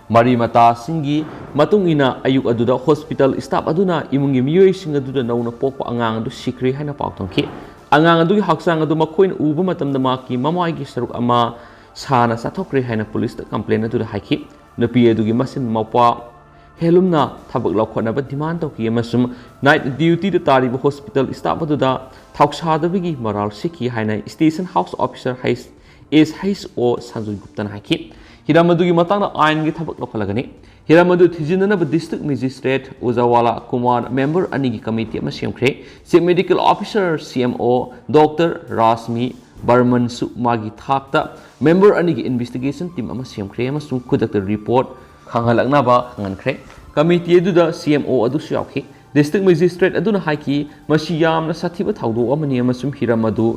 ꯃꯔꯤ ꯃꯇꯥꯁꯤꯡꯒꯤ ꯃꯇꯨꯡ ꯏꯟꯅ, ꯑꯌꯨꯛ ꯑꯗꯨꯗ ꯍꯣꯁꯄꯤꯇꯥꯜ ꯁ꯭ꯇꯥꯐ ꯑꯗꯨꯅ ꯏꯃꯨꯡꯒꯤ ꯃꯤꯑꯣꯏꯁꯤꯡ ꯑꯗꯨꯗ ꯅꯧꯅ ꯄꯣꯛꯄ ꯑꯉꯥꯡ ꯑꯗꯨ ꯁꯤꯈ꯭ꯔꯦ ꯍꯥꯏꯅ ꯄꯥꯎ ꯇꯝꯈꯤ꯫ ꯑꯉꯥꯡ ꯑꯗꯨꯒꯤ ꯍꯛꯆꯥꯡ ꯑꯗꯨ ꯃꯈꯣꯏꯅ ꯎꯕ ꯃꯇꯝꯗ ꯃꯍꯥꯛꯀꯤ ꯃꯃꯥꯏꯒꯤ ꯁꯔꯨꯛ ꯑꯃ ꯁꯥꯅ ꯆꯥꯊꯣꯛꯈ꯭ꯔꯦ ꯍꯥꯏꯅ ꯄꯨꯂꯤꯁꯇ ꯀꯝꯄ꯭ꯂꯦꯟ ꯑꯗꯨꯗ ꯍꯥꯏꯈꯤ꯫ ꯅꯨꯄꯤ ꯑꯗꯨꯒꯤ ꯃꯆꯤꯟ ꯃꯧꯄ꯭ꯋꯥ ꯍꯦꯟꯂꯨꯝꯅ ꯊꯕꯛ ꯂꯧꯈꯠꯅꯕ ꯗꯤꯃꯥꯟ ꯇꯧꯈꯤ ꯑꯃꯁꯨꯡ ꯅꯥꯏꯠ ꯗ꯭ꯌꯨꯇꯤꯗ ꯇꯥꯔꯤꯕ ꯍꯣꯁꯄꯤꯇꯥꯜ ꯁ꯭ꯇꯥꯐ ꯑꯗꯨꯗ ꯊꯧꯁꯥꯗꯕꯒꯤ ꯃꯔꯥꯜ ꯁꯤꯈꯤ ꯍꯥꯏꯅ ꯁ꯭ꯇꯦꯁꯟ ꯍꯥꯎꯁ ꯑꯣꯐꯤꯁꯥꯔ ꯍꯩꯁ ꯑꯦꯁ ꯍꯩꯁ ꯑꯣ ꯁꯟꯖꯣꯏ ꯒꯨꯞꯇꯅ ꯍꯥꯏꯈꯤ꯫ ꯍꯤꯔꯝ ꯑꯗꯨꯒꯤ ꯃꯇꯥꯡꯗ ꯑꯥꯏꯟꯒꯤ ꯊꯕꯛ ꯂꯧꯈꯠꯂꯒꯅꯤ꯫ ꯍꯤꯔꯝ ꯑꯗꯨ ꯊꯤꯖꯤꯟꯅꯅꯕ ꯗꯤꯁꯇ꯭ꯔꯤꯛ ꯃꯦꯖꯤꯁꯇ꯭ꯔꯦꯠ ꯎꯖꯥꯋꯥꯂꯥ ꯀꯨꯃꯥꯔ, ꯃꯦꯝꯕꯔ ꯑꯅꯤꯒꯤ ꯀꯃꯤꯇꯤ ꯑꯃ ꯁꯦꯝꯈ꯭ꯔꯦ꯫ ꯆꯤꯐ ꯃꯦꯗꯤꯀꯦꯜ ꯑꯣꯐꯤꯁꯥꯔ, ꯁꯤ ꯑꯦꯝ ꯑꯣ, ꯗꯣꯛꯇꯔ ꯔꯥꯁꯃꯤ ꯕꯔꯃꯟꯁꯨ ꯃꯥꯒꯤ ꯊꯥꯛꯇ ꯃꯦꯝꯕꯔ ꯑꯅꯤꯒꯤ ꯏꯟꯚꯦꯁꯇꯤꯒꯦꯁꯟ ꯇꯤꯝ ꯑꯃ ꯁꯦꯝꯈ꯭ꯔꯦ ꯑꯃꯁꯨꯡ ꯈꯨꯗꯛꯇ ꯔꯤꯄꯣꯔꯠ ꯈꯪꯍꯜꯂꯛꯅꯕ ꯈꯪꯍꯟꯈ꯭ꯔꯦ꯫ ꯀꯃꯤꯇꯤ ꯑꯗꯨꯗ ꯁꯤ ꯑꯦꯝ ꯑꯣ ꯑꯗꯨꯁꯨ ꯌꯥꯎꯈꯤ꯫ ꯗꯤꯁꯇ꯭ꯔꯤꯛ ꯃꯦꯖꯤꯁꯇ꯭ꯔꯦꯠ ꯑꯗꯨꯅ ꯍꯥꯏꯈꯤ, ꯃꯁꯤ ꯌꯥꯝꯅ ꯁꯥꯊꯤꯕ ꯊꯧꯗꯣꯛ ꯑꯃꯅꯤ ꯑꯃꯁꯨꯡ ꯍꯤꯔꯝ ꯑꯗꯨ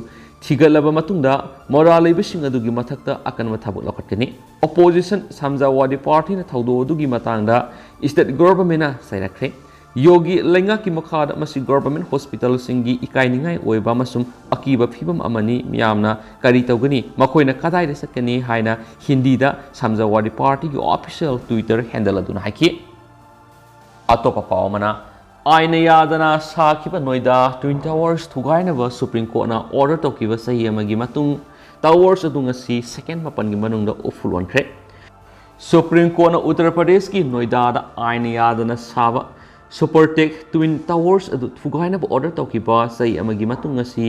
ꯊꯤꯒꯠꯂꯕ ꯃꯇꯨꯡꯗ ꯃꯔꯥꯜ ꯂꯩꯕꯁꯤꯡ ꯑꯗꯨꯒꯤ ꯃꯊꯛꯇ ꯑꯀꯟꯕ ꯊꯕꯛ ꯂꯧꯈꯠꯀꯅꯤ꯫ ꯑꯣꯄꯣꯖꯤꯁꯟ ꯁꯃꯥꯖꯋꯥꯗꯤ ꯄꯥꯔꯇꯤꯅ ꯊꯧꯗꯣꯛ ꯑꯗꯨꯒꯤ ꯃꯇꯥꯡꯗ ꯁ꯭ꯇꯦꯠ ꯒꯣꯚꯔꯟꯃꯦꯟꯠꯅ ꯆꯩꯔꯛꯈ꯭ꯔꯦ꯫ ꯌꯣꯒꯤ ꯂꯩꯉꯥꯛꯀꯤ ꯃꯈꯥꯗ ꯃꯁꯤ ꯒꯣꯚꯔꯟꯃꯦꯟꯠ ꯍꯣꯁꯄꯤꯇꯥꯜꯁꯤꯡꯒꯤ ꯏꯀꯥꯏꯅꯤꯡꯉꯥꯏ ꯑꯣꯏꯕ ꯑꯃꯁꯨꯡ ꯑꯀꯤꯕ ꯐꯤꯕꯝ ꯑꯃꯅꯤ꯫ ꯃꯤꯌꯥꯝꯅ ꯀꯔꯤ ꯇꯧꯒꯅꯤ? ꯃꯈꯣꯏꯅ ꯀꯗꯥꯏꯗ ꯆꯠꯀꯅꯤ? ꯍꯥꯏꯅ ꯍꯤꯟꯗꯤꯗ ꯁꯃꯥꯖꯋꯥꯗꯤ ꯄꯥꯔꯇꯤꯒꯤ ꯑꯣꯐꯤꯁꯤꯌꯦꯜ ꯇ꯭ꯋꯤꯇꯔ ꯍꯦꯟꯗꯜ ꯑꯗꯨꯅ ꯍꯥꯏꯈꯤ꯫ ꯑꯇꯣꯞꯄ ꯄꯥꯎ ꯑꯃꯅ, ꯑꯥꯏꯟꯅ ꯌꯥꯗꯅ ꯁꯥꯈꯤꯕ ꯅꯣꯏꯗꯥ ꯇ꯭ꯋꯤꯟ ꯇꯋꯥꯔꯁ ꯊꯨꯒꯥꯏꯅꯕ ꯁꯨꯄ꯭ꯔꯤꯝ ꯀꯣꯔꯠꯅ ꯑꯣꯔꯗꯔ ꯇꯧꯈꯤꯕ ꯆꯍꯤ ꯑꯃꯒꯤ ꯃꯇꯨꯡ ꯇꯋꯥꯔꯁ ꯑꯗꯨ ꯉꯁꯤ ꯁꯦꯀꯦꯟ ꯃꯥꯄꯟꯒꯤ ꯃꯅꯨꯡꯗ ꯎꯐꯨꯜ ꯑꯣꯟꯈ꯭ꯔꯦ꯫ ꯁꯨꯄ꯭ꯔꯤꯝ ꯀꯣꯔꯠꯅ ꯎꯠꯇꯔ ꯄ꯭ꯔꯗꯦꯁꯀꯤ ꯅꯣꯏꯗꯥꯗ ꯑꯥꯏꯟꯅ ꯌꯥꯗꯅ ꯁꯥꯕ ꯁꯨꯄꯔꯇꯦꯛ ꯇ꯭ꯋꯤꯟ ꯇꯋꯥꯔꯁ ꯑꯗꯨ ꯊꯨꯒꯥꯏꯅꯕ ꯑꯣꯔꯗꯔ ꯇꯧꯈꯤꯕ ꯆꯍꯤ ꯑꯃꯒꯤ ꯃꯇꯨꯡ ꯉꯁꯤ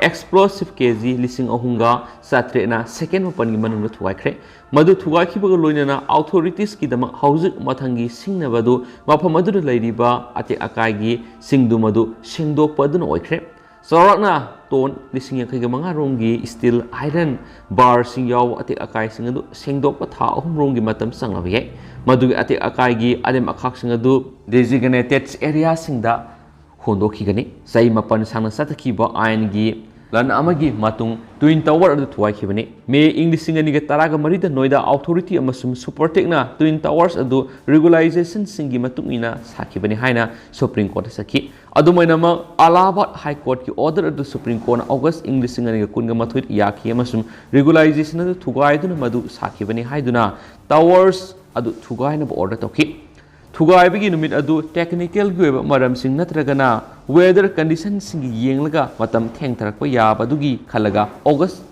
ꯑꯦꯛꯁꯄ꯭ꯂꯣꯁꯤꯚ ꯀꯦ ꯖꯤ ꯂꯤꯁꯤꯡ ꯑꯍꯨꯝꯒ ꯆꯥꯇ꯭ꯔꯦꯠꯅ ꯁꯦꯀꯦꯟ ꯃꯥꯄꯟꯒꯤ ꯃꯅꯨꯡꯗ ꯊꯨꯒꯥꯏꯈ꯭ꯔꯦ꯫ ꯃꯗꯨ ꯊꯨꯒꯥꯏꯈꯤꯕꯒ ꯂꯣꯏꯅꯅ ꯑꯣꯊꯣꯔꯤꯇꯤꯁꯀꯤꯗꯃꯛ ꯍꯧꯖꯤꯛ ꯃꯊꯪꯒꯤ ꯁꯤꯡꯅꯕ ꯑꯗꯨ ꯃꯐꯝ ꯑꯗꯨꯗ ꯂꯩꯔꯤꯕ ꯑꯇꯦꯛ ꯑꯀꯥꯏꯒꯤ ꯁꯤꯡꯗꯨ ꯃꯗꯨ ꯁꯦꯡꯗꯣꯛꯄ ꯑꯗꯨꯅ ꯑꯣꯏꯈ꯭ꯔꯦ꯫ ꯆꯥꯎꯔꯥꯛꯅ ꯇꯣꯟ ꯂꯤꯁꯤꯡ ꯌꯥꯡꯈꯩꯒ ꯃꯉꯥ ꯔꯣꯝꯒꯤ ꯁ꯭ꯇꯤꯜ ꯑꯥꯏꯔꯟ ꯕꯥꯔꯁꯤꯡ ꯌꯥꯎꯕ ꯑꯇꯦꯛ ꯑꯀꯥꯏꯁꯤꯡ ꯑꯗꯨ ꯁꯦꯡꯗꯣꯛꯄ ꯊꯥ ꯑꯍꯨꯝ ꯔꯣꯝꯒꯤ ꯃꯇꯝ ꯆꯪꯂꯕ ꯌꯥꯏ꯫ ꯃꯗꯨꯒꯤ ꯑꯇꯦꯛ ꯑꯀꯥꯏꯒꯤ ꯑꯔꯦꯝ ꯑꯈꯥꯛꯁꯤꯡ ꯑꯗꯨ ꯗꯦꯖꯤꯒꯅꯦꯇꯦꯗ ꯑꯦꯔꯤꯌꯥꯁꯤꯡꯗ ꯍꯣꯟꯗꯣꯛꯈꯤꯒꯅꯤ꯫ ꯆꯍꯤ ꯃꯥꯄꯟ ꯁꯥꯡꯅ ꯆꯠꯊꯈꯤꯕ ꯑꯥꯏꯟꯒꯤ ꯂꯥꯟ ꯑꯃꯒꯤ ꯃꯇꯨꯡ ꯇ꯭ꯋꯤꯟ ꯇꯋꯥꯔ ꯑꯗꯨ ꯊꯨꯒꯥꯏꯈꯤꯕꯅꯤ꯫ ꯃꯦ ꯏꯪ ꯂꯤꯁꯤꯡ ꯑꯅꯤꯒ ꯇꯔꯥꯒ ꯃꯔꯤꯗ ꯅꯣꯏꯗꯥ ꯑꯣꯊꯣꯔꯤꯇꯤ ꯑꯃꯁꯨꯡ ꯁꯨꯄꯔꯇꯦꯛꯅ ꯇ꯭ꯋꯤꯟ ꯇꯋꯥꯔꯁ ꯑꯗꯨ ꯔꯤꯒꯨꯂꯥꯏꯖꯦꯁꯟꯁꯤꯡꯒꯤ ꯃꯇꯨꯡ ꯏꯟꯅ ꯁꯥꯈꯤꯕꯅꯤ ꯍꯥꯏꯅ ꯁꯨꯄ꯭ꯔꯤꯝ ꯀꯣꯔꯠꯇ ꯆꯠꯈꯤ꯫ ꯑꯗꯨꯃꯥꯏꯅꯃꯛ, ꯑꯂꯥꯍꯥꯕꯥꯗ ꯍꯥꯏ ꯀꯣꯔꯠꯀꯤ ꯑꯣꯔꯗꯔ ꯑꯗꯨ ꯁꯨꯄ꯭ꯔꯤꯝ ꯀꯣꯔꯠꯅ ꯑꯣꯒꯁ ꯏꯪ ꯂꯤꯁꯤꯡ ꯑꯅꯤꯒ ꯀꯨꯟꯒ ꯃꯥꯊꯣꯏꯗ ꯌꯥꯈꯤ ꯑꯃꯁꯨꯡ ꯔꯤꯒꯨꯂꯥꯏꯖꯦꯁꯟ ꯑꯗꯨ ꯊꯨꯒꯥꯏꯗꯨꯅ ꯃꯗꯨ ꯁꯥꯈꯤꯕꯅꯤ ꯍꯥꯏꯗꯨꯅ ꯇꯋꯥꯔꯁ ꯑꯗꯨ ꯊꯨꯒꯥꯏꯅꯕ ꯑꯣꯔꯗꯔ ꯇꯧꯈꯤ꯫ ꯊꯨꯒꯥꯏꯕꯒꯤ ꯅꯨꯃꯤꯠ ꯑꯗꯨ ꯇꯦꯛꯅꯤꯀꯦꯜꯒꯤ ꯑꯣꯏꯕ ꯃꯔꯝꯁꯤꯡ ꯅꯠꯇ꯭ꯔꯒꯅ ꯋꯦꯗꯔ ꯀꯟꯗꯤꯁꯟꯁꯤꯡꯒꯤ ꯌꯦꯡꯂꯒ ꯃꯇꯝ ꯊꯦꯡꯊꯔꯛꯄ ꯌꯥꯕꯗꯨꯒꯤ ꯈꯜꯂꯒ ꯑꯣꯒꯁ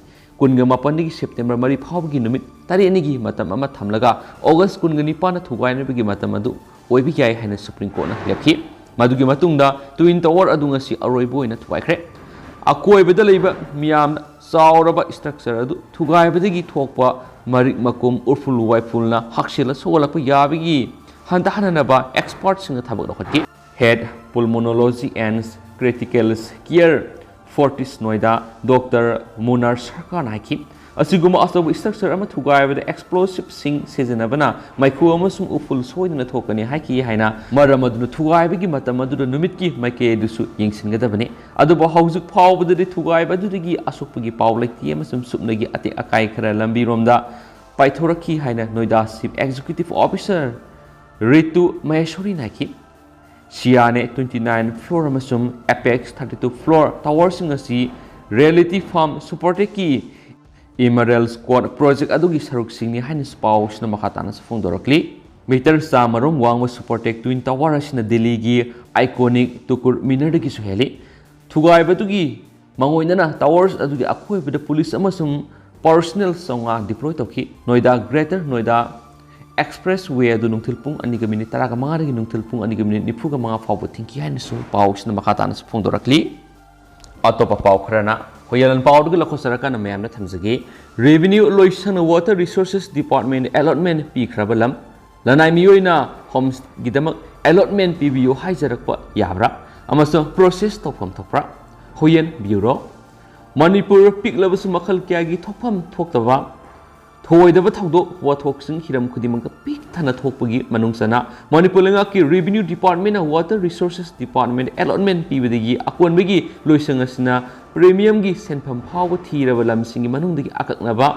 ꯀꯨꯟꯒ ꯃꯥꯄꯟꯗꯒꯤ ꯁꯦꯞꯇꯦꯝꯕꯔ ꯃꯔꯤ ꯐꯥꯎꯕꯒꯤ ꯅꯨꯃꯤꯠ ꯇꯔꯦꯠꯅꯤꯒꯤ ꯃꯇꯝ ꯑꯃ ꯊꯝꯂꯒ ꯑꯣꯒꯁ ꯀꯨꯟꯒ ꯅꯤꯄꯥꯟꯗ ꯊꯨꯒꯥꯏꯅꯕꯒꯤ ꯃꯇꯝ ꯑꯗꯨ ꯑꯣꯏꯕ ꯌꯥꯏ ꯍꯥꯏꯅ ꯁꯨꯄ꯭ꯔꯤꯝ ꯀꯣꯔꯠꯅ ꯂꯦꯞꯈꯤ꯫ ꯃꯗꯨꯒꯤ ꯃꯇꯨꯡꯗ ꯇ꯭ꯋꯤꯟ ꯇꯋꯥꯔ ꯑꯗꯨ ꯉꯁꯤ ꯑꯔꯣꯏꯕ ꯑꯣꯏꯅ ꯊꯨꯒꯥꯏꯈ꯭ꯔꯦ꯫ ꯑꯀꯣꯏꯕꯗ ꯂꯩꯕ ꯃꯤꯌꯥꯝꯅ ꯆꯥꯎꯔꯕ ꯁ꯭ꯇ꯭ꯔꯛꯆꯔ ꯑꯗꯨ ꯊꯨꯒꯥꯏꯕꯗꯒꯤ ꯊꯣꯛꯄ ꯃꯔꯤꯛ ꯃꯀꯨꯝ, ꯎꯐꯨꯜ ꯋꯥꯏꯐꯨꯜꯅ ꯍꯛꯁꯦꯜꯗ ꯁꯣꯛꯍꯜꯂꯛꯄ ꯌꯥꯕꯒꯤ ꯍꯟꯊꯍꯟꯅꯅꯕ ꯑꯦꯛꯁꯄꯔꯠꯁꯤꯡꯅ ꯊꯕꯛ ꯂꯧꯈꯠꯈꯤ꯫ Head Pulmonology and Critical Care Fortis Noida Doctor Munar Sarkarꯅ ꯍꯥꯏꯈꯤ, ꯑꯁꯤꯒꯨꯝꯕ ꯑꯆꯧꯕ ꯁ꯭ꯇ꯭ꯔꯛꯆꯔ ꯑꯃ ꯊꯨꯒꯥꯏꯕꯗ ꯑꯦꯛꯁꯄ꯭ꯂꯣꯁꯤꯚꯁꯤꯡ ꯁꯤꯖꯤꯟꯅꯕꯅ ꯃꯩꯈꯨ ꯑꯃꯁꯨꯡ ꯎꯐꯨꯜ ꯁꯣꯏꯗꯅ ꯊꯣꯛꯀꯅꯤ ꯍꯥꯏꯈꯤ ꯍꯥꯏꯅ, ꯃꯔꯝ ꯑꯗꯨꯅ ꯊꯨꯒꯥꯏꯕꯒꯤ ꯃꯇꯝ ꯑꯗꯨꯗ ꯅꯨꯃꯤꯠꯀꯤ ꯃꯥꯏꯀꯩ ꯑꯗꯨꯁꯨ ꯌꯦꯡꯁꯤꯟꯒꯗꯕꯅꯤ꯫ ꯑꯗꯨꯕꯨ ꯍꯧꯖꯤꯛ ꯐꯥꯎꯕꯗꯗꯤ ꯊꯨꯒꯥꯏꯕ ꯑꯗꯨꯗꯒꯤ ꯑꯁꯣꯛꯄꯒꯤ ꯄꯥꯎ ꯂꯩꯇꯦ ꯑꯃꯁꯨꯡ ꯁꯨꯞꯅꯒꯤ ꯑꯇꯦꯛ ꯑꯀꯥꯏ ꯈꯔ ꯂꯝꯕꯤꯔꯣꯝꯗ ꯄꯥꯏꯊꯣꯔꯛꯈꯤ ꯍꯥꯏꯅ ꯅꯣꯏꯗꯥ ꯆꯤꯐ ꯑꯦꯛꯖꯤꯀ꯭ꯌꯨꯇꯤꯚ ꯑꯣꯐꯤꯁꯔ ꯔꯤꯇꯨ ꯃꯍꯦꯁꯣꯔꯤꯅ ꯍꯥꯏꯈꯤ꯫ ꯁꯤꯌꯥꯅꯦ twenty nine floor ꯑꯃꯁꯨꯡ ꯑꯦꯄꯦꯛꯁ thirty two floor towerꯁꯤꯡ ꯑꯁꯤ ꯔꯤꯌꯦꯂꯤꯇꯤ ꯐꯥꯔꯝ ꯁꯨꯄꯔꯇꯦꯛꯀꯤ ꯏꯃꯔꯦꯜ ꯁ꯭ꯀꯣꯠ ꯄ꯭ꯔꯣꯖꯦꯛ ꯑꯗꯨꯒꯤ ꯁꯔꯨꯛꯁꯤꯡꯅꯤ ꯍꯥꯏꯅꯁꯨ ꯄꯥꯎꯁꯤꯅ ꯃꯈꯥ ꯇꯥꯅꯁꯨ ꯐꯣꯡꯗꯣꯔꯛꯂꯤ꯫ ꯃꯤꯇꯔ ꯆꯥꯃꯔꯣꯝ ꯋꯥꯡꯕ ꯁꯨꯄꯔꯇꯦꯛ ꯇ꯭ꯋꯤꯟ ꯇꯋꯥꯔ ꯑꯁꯤꯅ ꯗꯦꯜꯂꯤꯒꯤ ꯑꯥꯏꯀꯣꯅꯤꯛ ꯇꯨꯀꯨꯔ ꯃꯤꯅꯔꯗꯒꯤꯁꯨ ꯍꯦꯜꯂꯤ꯫ ꯊꯨꯒꯥꯏꯕꯗꯨꯒꯤ ꯃꯥꯡꯑꯣꯏꯅꯅ ꯇꯋꯥꯔꯁ ꯑꯗꯨꯒꯤ ꯑꯀꯣꯏꯕꯗ ꯄꯨꯂꯤꯁ ꯑꯃꯁꯨꯡ ꯄꯥꯔꯁꯣꯅꯦꯜ ꯆꯥꯝꯃꯉꯥ ꯗꯤꯄ꯭ꯂꯣꯏ ꯇꯧꯈꯤ꯫ ꯅꯣꯏꯗꯥ ꯒ꯭ꯔꯦꯇꯔ ꯅꯣꯏꯗꯥ ꯑꯦꯛꯁꯄ꯭ꯔꯦꯁ ꯋꯦ ꯑꯗꯨ ꯅꯨꯡꯊꯤꯜ ꯄꯨꯡ ꯑꯅꯤꯒ ꯃꯤꯅꯤꯠ ꯇꯔꯥꯒ ꯃꯉꯥꯗꯒꯤ ꯅꯨꯡꯊꯤꯜ ꯄꯨꯡ ꯑꯅꯤꯒ ꯃꯤꯅꯤꯠ ꯅꯤꯐꯨꯒ ꯃꯉꯥ ꯐꯥꯎꯕ ꯊꯤꯡꯈꯤ ꯍꯥꯏꯅꯁꯨ ꯄꯥꯎꯁꯤꯅ ꯃꯈꯥ ꯇꯥꯅꯁꯨ ꯐꯣꯡꯗꯣꯔꯛꯂꯤ꯫ ꯑꯇꯣꯞꯄ ꯄꯥꯎ ꯈꯔꯅ ꯍꯨꯌꯦꯟ ꯂꯥꯟꯄꯥꯎꯗꯒꯤ ꯂꯧꯈꯠꯆꯔꯀꯥꯟꯗ ꯃꯌꯥꯝꯅ ꯊꯝꯖꯒꯦ꯫ Revenue ꯂꯣꯏꯁꯪꯅ Water Resources Department allotment ꯄꯤꯈ꯭ꯔꯕ ꯂꯝ꯫ ꯂꯅꯥꯏ ꯃꯤꯑꯣꯏꯅ ꯍꯣꯝꯁꯀꯤꯗꯃꯛ allotment ꯄꯤꯕꯤꯌꯨ ꯍꯥꯏꯖꯔꯛꯄ ꯌꯥꯕ꯭ꯔꯥ ꯑꯃꯁꯨꯡ ꯄ꯭ꯔꯣꯁꯦꯁ ꯇꯧꯐꯝ ꯊꯣꯛꯄ꯭ꯔꯥ? ꯍꯨꯌꯦꯟ ꯕ꯭ꯌꯨꯔꯣ꯫ ꯃꯅꯤꯄꯨꯔ ꯄꯤꯛꯂꯕꯁꯨ ꯃꯈꯜ ꯀꯌꯥꯒꯤ ꯊꯣꯛꯐꯝ ꯊꯣꯛꯇꯕ ꯊꯧꯑꯣꯏꯗꯕ ꯊꯧꯗꯣꯛ ꯋꯥꯊꯣꯛꯁꯤꯡ ꯍꯤꯔꯝ ꯈꯨꯗꯤꯡꯃꯛꯇ ꯄꯤꯛ ꯊꯟꯅ ꯊꯣꯛꯄꯒꯤ ꯃꯅꯨꯡ ꯆꯟꯅ ꯃꯅꯤꯄꯨꯔ ꯂꯩꯉꯥꯛꯀꯤ Revenue Departmentꯅ Water Resources Department allotment ꯄꯤꯕꯗꯒꯤ ꯑꯀꯣꯟꯕꯒꯤ ꯂꯣꯏꯁꯪ ꯑꯁꯤꯅ ꯄ꯭ꯔꯤꯃꯤꯌꯝꯒꯤ ꯁꯦꯟꯐꯝ ꯐꯥꯎꯕ ꯊꯤꯔꯕ ꯂꯝꯁꯤꯡꯒꯤ ꯃꯅꯨꯡꯗꯒꯤ ꯑꯀꯛꯅꯕ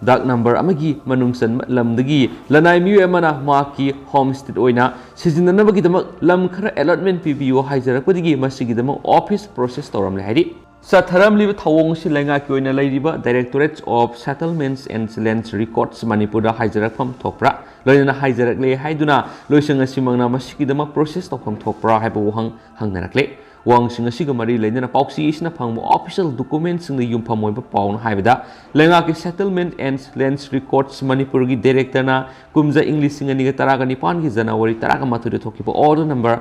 ꯗꯥꯛ ꯅꯝꯕꯔ ꯑꯃꯒꯤ ꯃꯅꯨꯡ ꯆꯟꯕ ꯂꯝꯗꯒꯤ ꯂꯅꯥꯏ ꯃꯤꯑꯣꯏ ꯑꯃꯅ ꯃꯍꯥꯛꯀꯤ ꯍꯣꯝ ꯁ꯭ꯇꯦꯠ ꯑꯣꯏꯅ ꯁꯤꯖꯤꯟꯅꯅꯕꯒꯤꯗꯃꯛ ꯂꯝ ꯈꯔ allotment ꯄꯤꯕꯤꯌꯨ ꯍꯥꯏꯖꯔꯛꯄꯗꯒꯤ ꯃꯁꯤꯒꯤꯗꯃꯛ ꯑꯣꯐꯤꯁ ꯄ꯭ꯔꯣꯁꯦꯁ ꯇꯧꯔꯝꯂꯦ ꯍꯥꯏꯔꯤ꯫ ꯆꯠꯊꯔꯝꯂꯤꯕ ꯊꯧꯑꯣꯡ ꯑꯁꯤ ꯂꯩꯉꯥꯛꯀꯤ ꯑꯣꯏꯅ ꯂꯩꯔꯤꯕ Directorate of Settlements and Lands Records ꯃꯅꯤꯄꯨꯔꯗ ꯍꯥꯏꯖꯔꯛꯐꯝ ꯊꯣꯛꯄ꯭ꯔꯥ? ꯂꯣꯏꯅꯅ ꯍꯥꯏꯖꯔꯛꯂꯦ ꯍꯥꯏꯗꯨꯅ ꯂꯣꯏꯁꯪ ꯑꯁꯤꯃꯛꯅ ꯃꯁꯤꯒꯤꯗꯃꯛ ꯄ꯭ꯔꯣꯁꯦꯁ ꯇꯧꯐꯝ ꯊꯣꯛꯄ꯭ꯔꯥ ꯍꯥꯏꯕ ꯋꯥꯍꯪ ꯍꯪꯅꯔꯛꯂꯦ꯫ ꯋꯥꯍꯪꯁꯤꯡ ꯑꯁꯤꯒ ꯃꯔꯤ ꯂꯩꯅꯅ ꯄꯥꯎꯆꯦ ꯑꯁꯤꯅ ꯐꯪꯕ ꯑꯣꯐꯤꯁꯤꯌꯦꯜ ꯗꯣꯀꯨꯃꯦꯟꯁꯤꯡꯗ ꯌꯨꯝꯐꯝ ꯑꯣꯏꯕ ꯄꯥꯎꯅ ꯍꯥꯏꯕꯗ, ꯂꯩꯉꯥꯛꯀꯤ Settlement and Lands Records ꯃꯅꯤꯄꯨꯔꯒꯤ ꯗꯥꯏꯔꯦꯛꯇꯔꯅ ꯀꯨꯝꯖꯥ ꯏꯪ ꯂꯤꯁꯤꯡ ꯑꯅꯤꯒ ꯇꯔꯥꯒ ꯅꯤꯄꯥꯟꯒꯤ ꯖꯅꯋꯥꯔꯤ ꯇꯔꯥꯒ ꯃꯥꯊꯣꯏꯗ ꯊꯣꯛꯈꯤꯕ order number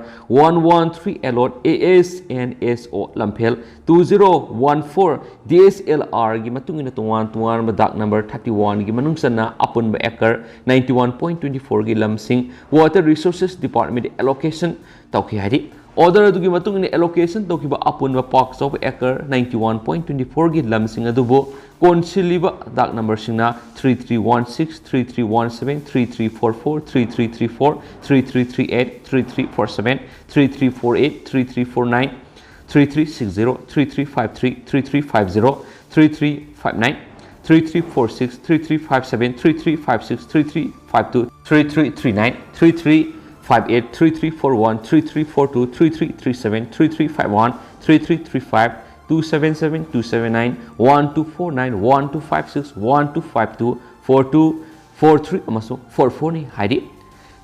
one one three allot A S N S O ꯂꯝꯐꯦꯜ two zero one four D S L R ꯒꯤ ꯃꯇꯨꯡ ꯏꯟꯅ ꯇꯣꯉꯥꯟ ꯇꯣꯉꯥꯟꯕ ꯗꯥꯛ ꯅꯝꯕꯔ thirty one ꯒꯤ ꯃꯅꯨꯡ ꯆꯟꯅ ꯑꯄꯨꯟꯕ acre ninety one point twenty four ꯒꯤ ꯂꯝꯁꯤꯡ Water Resources Department allocation ꯇꯧꯈꯤ ꯍꯥꯏꯔꯤ꯫ Order ꯑꯗꯨꯒꯤ ꯃꯇꯨꯡ ꯏꯟꯅ allocation ꯇꯧꯈꯤꯕ ꯑꯄꯨꯟꯕ ꯄꯥꯛ ꯆꯥꯎꯕ acre ninety one point twenty four ꯒꯤ ꯂꯝꯁꯤꯡ ꯑꯗꯨꯕꯨ ꯀꯣꯟꯁꯤꯜꯂꯤꯕ ꯗꯥꯛ ꯅꯝꯕꯔꯁꯤꯡꯅ three three one six, three three one seven, three three four four, three three three four, three three three eight, three three four seven, three three four eight, three three four nine, three three six zero, three three five three, three three five zero, three three five nine, three three four six, three three five seven, three three five six, three three five two, three three three nine, three three five eight three three four one three three four two three three three seven three three five one three three three five two seven seven two seven nine one two four nine one two five six one two five two four two four three ꯑꯃꯁꯨꯡ four four ꯅꯤ ꯍꯥꯏꯔꯤ꯫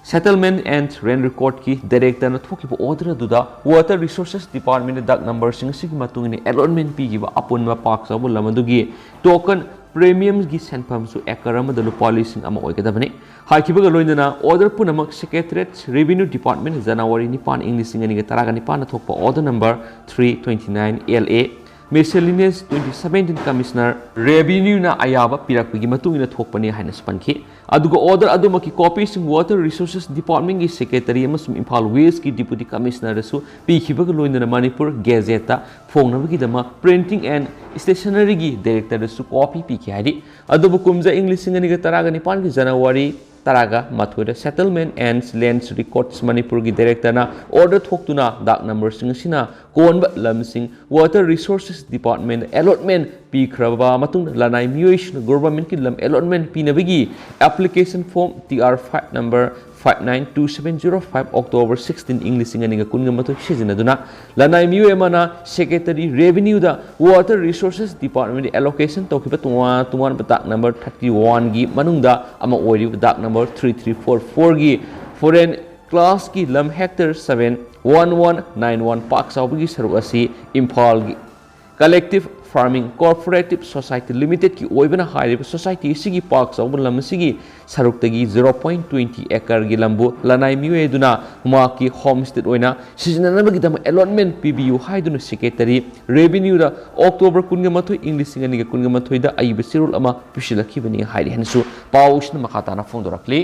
Settlement and Land Record ꯀꯤ Director ꯅ ꯊꯣꯛꯈꯤꯕ order ꯑꯗꯨꯗ Water Resources Department ꯗ ꯗꯥꯛ ꯅꯝꯕꯔꯁꯤꯡ ꯑꯁꯤꯒꯤ ꯃꯇꯨꯡ ꯏꯟꯅ allotment ꯄꯤꯈꯤꯕ ꯑꯄꯨꯟꯕ ꯄꯥꯛ ꯆꯥꯎꯕ ꯂꯝ ꯑꯗꯨꯒꯤ token premiums ꯒꯤ ꯁꯦꯟꯐꯝꯁꯨ acre ꯑꯃꯗ ꯂꯨꯄꯥ ꯂꯤꯁꯤꯡ ꯑꯃ ꯑꯣꯏꯒꯗꯕꯅꯤ꯫ ꯍꯥꯏꯈꯤꯕꯒ ꯂꯣꯏꯅꯅ order ꯄꯨꯝꯅꯃꯛ Secretariat Revenue Department, January ꯅꯤꯄꯥꯟ, ꯏꯪ ꯂꯤꯁꯤꯡ ꯑꯅꯤꯒ ꯇꯔꯥꯒ ꯅꯤꯄꯥꯟꯗ ꯊꯣꯛꯄ order number three twenty nine L A, Miscellaneous twenty seventeen Commissioner Revenue ꯅ ꯑꯌꯥꯕ ꯄꯤꯔꯛꯄꯒꯤ ꯃꯇꯨꯡ ꯏꯟꯅ ꯊꯣꯛꯄꯅꯤ ꯍꯥꯏꯅꯁꯨ ꯄꯟꯈꯤ꯫ ꯑꯗꯨꯒ order ꯑꯗꯨꯃꯛꯀꯤ copy ꯁꯤꯡ Water Resources Department ꯒꯤ Secretary ꯑꯃꯁꯨꯡ ꯏꯝꯐꯥꯜ West ꯀꯤ Deputy Commissioner ꯗꯁꯨ ꯄꯤꯈꯤꯕꯒ ꯂꯣꯏꯅꯅ ꯃꯅꯤꯄꯨꯔ Gazette ꯇ ꯐꯣꯡꯅꯕꯒꯤꯗꯃꯛ Printing and Stationery ꯒꯤ Director ꯗꯁꯨ copy ꯄꯤꯈꯤ ꯍꯥꯏꯔꯤ꯫ ꯑꯗꯨꯕꯨ ꯀꯨꯝꯖꯥ ꯏꯪ ꯂꯤꯁꯤꯡ ꯑꯅꯤꯒ ꯇꯔꯥꯒ ꯅꯤꯄꯥꯟꯒꯤ January ꯇꯔꯥꯒ ꯃꯥꯊꯣꯏꯗ Settlement and Land Records ꯃꯅꯤꯄꯨꯔꯒꯤ Director ꯅ order ꯊꯣꯛꯇꯨꯅ ꯗꯥꯛ ꯅꯝꯕꯔꯁꯤꯡ ꯑꯁꯤꯅ ꯀꯣꯟꯕ ꯂꯝꯁꯤꯡ Water Resources Department ꯗ allotment ꯄꯤꯈ꯭ꯔꯕ ꯃꯇꯨꯡꯗ ꯂꯅꯥꯏ ꯃꯤꯑꯣꯏꯁꯤꯡꯅ government ꯀꯤ ꯂꯝ allotment ꯄꯤꯅꯕꯒꯤ application form T R five number five nine two seven zero five, October sixteen, ꯏꯪ ꯂꯤꯁꯤꯡ ꯑꯅꯤꯒ ꯀꯨꯟꯒ ꯃꯥꯊꯣꯏ ꯁꯤꯖꯤꯟꯅꯗꯨꯅ ꯂꯅꯥꯏ ꯃꯤꯑꯣꯏ ꯑꯃꯅ Secretary Revenue ꯗ Water Resources Department ꯗ allocation ꯇꯧꯈꯤꯕ ꯇꯣꯉꯥꯟ ꯇꯣꯉꯥꯟꯕ ꯗꯥꯛ ꯅꯝꯕꯔ thirty one ꯒꯤ ꯃꯅꯨꯡꯗ ꯑꯃ ꯑꯣꯏꯔꯤꯕ ꯗꯥꯛ number three three four four ꯒꯤ foreign class ꯀꯤ ꯂꯝ hectare seven one one nine one ꯄꯥꯛ ꯆꯥꯎꯕꯒꯤ ꯁꯔꯨꯛ ꯑꯁꯤ ꯏꯝꯐꯥꯜꯒꯤ Collective Farming Cooperative Society Limited ꯀꯤ ꯑꯣꯏꯕꯅ ꯍꯥꯏꯔꯤꯕ society ꯑꯁꯤꯒꯤ ꯄꯥꯛ ꯆꯥꯎꯕ ꯂꯝ ꯑꯁꯤꯒꯤ ꯁꯔꯨꯛꯇꯒꯤ zero point twenty acre ꯒꯤ ꯂꯝꯕꯨ ꯂꯅꯥꯏ ꯃꯤꯑꯣꯏ ꯑꯗꯨꯅ ꯃꯍꯥꯛꯀꯤ homestead ꯑꯣꯏꯅ ꯁꯤꯖꯤꯟꯅꯅꯕꯒꯤꯗꯃꯛ allotment ꯄꯤꯕꯤꯌꯨ ꯍꯥꯏꯗꯨꯅ Secretary Revenue ꯗ October ꯀꯨꯟꯒ ꯃꯥꯊꯣꯏ, ꯏꯪ ꯂꯤꯁꯤꯡ ꯑꯅꯤꯒ ꯀꯨꯟꯒ ꯃꯥꯊꯣꯏꯗ ꯑꯏꯕ ꯆꯦꯔꯣꯜ ꯑꯃ ꯄꯤꯁꯤꯜꯂꯛꯈꯤꯕꯅꯤ ꯍꯥꯏꯔꯤ ꯍꯥꯏꯅꯁꯨ ꯄꯥꯎꯁꯤꯅ ꯃꯈꯥ ꯇꯥꯅ ꯐꯣꯡꯗꯣꯔꯛꯂꯤ꯫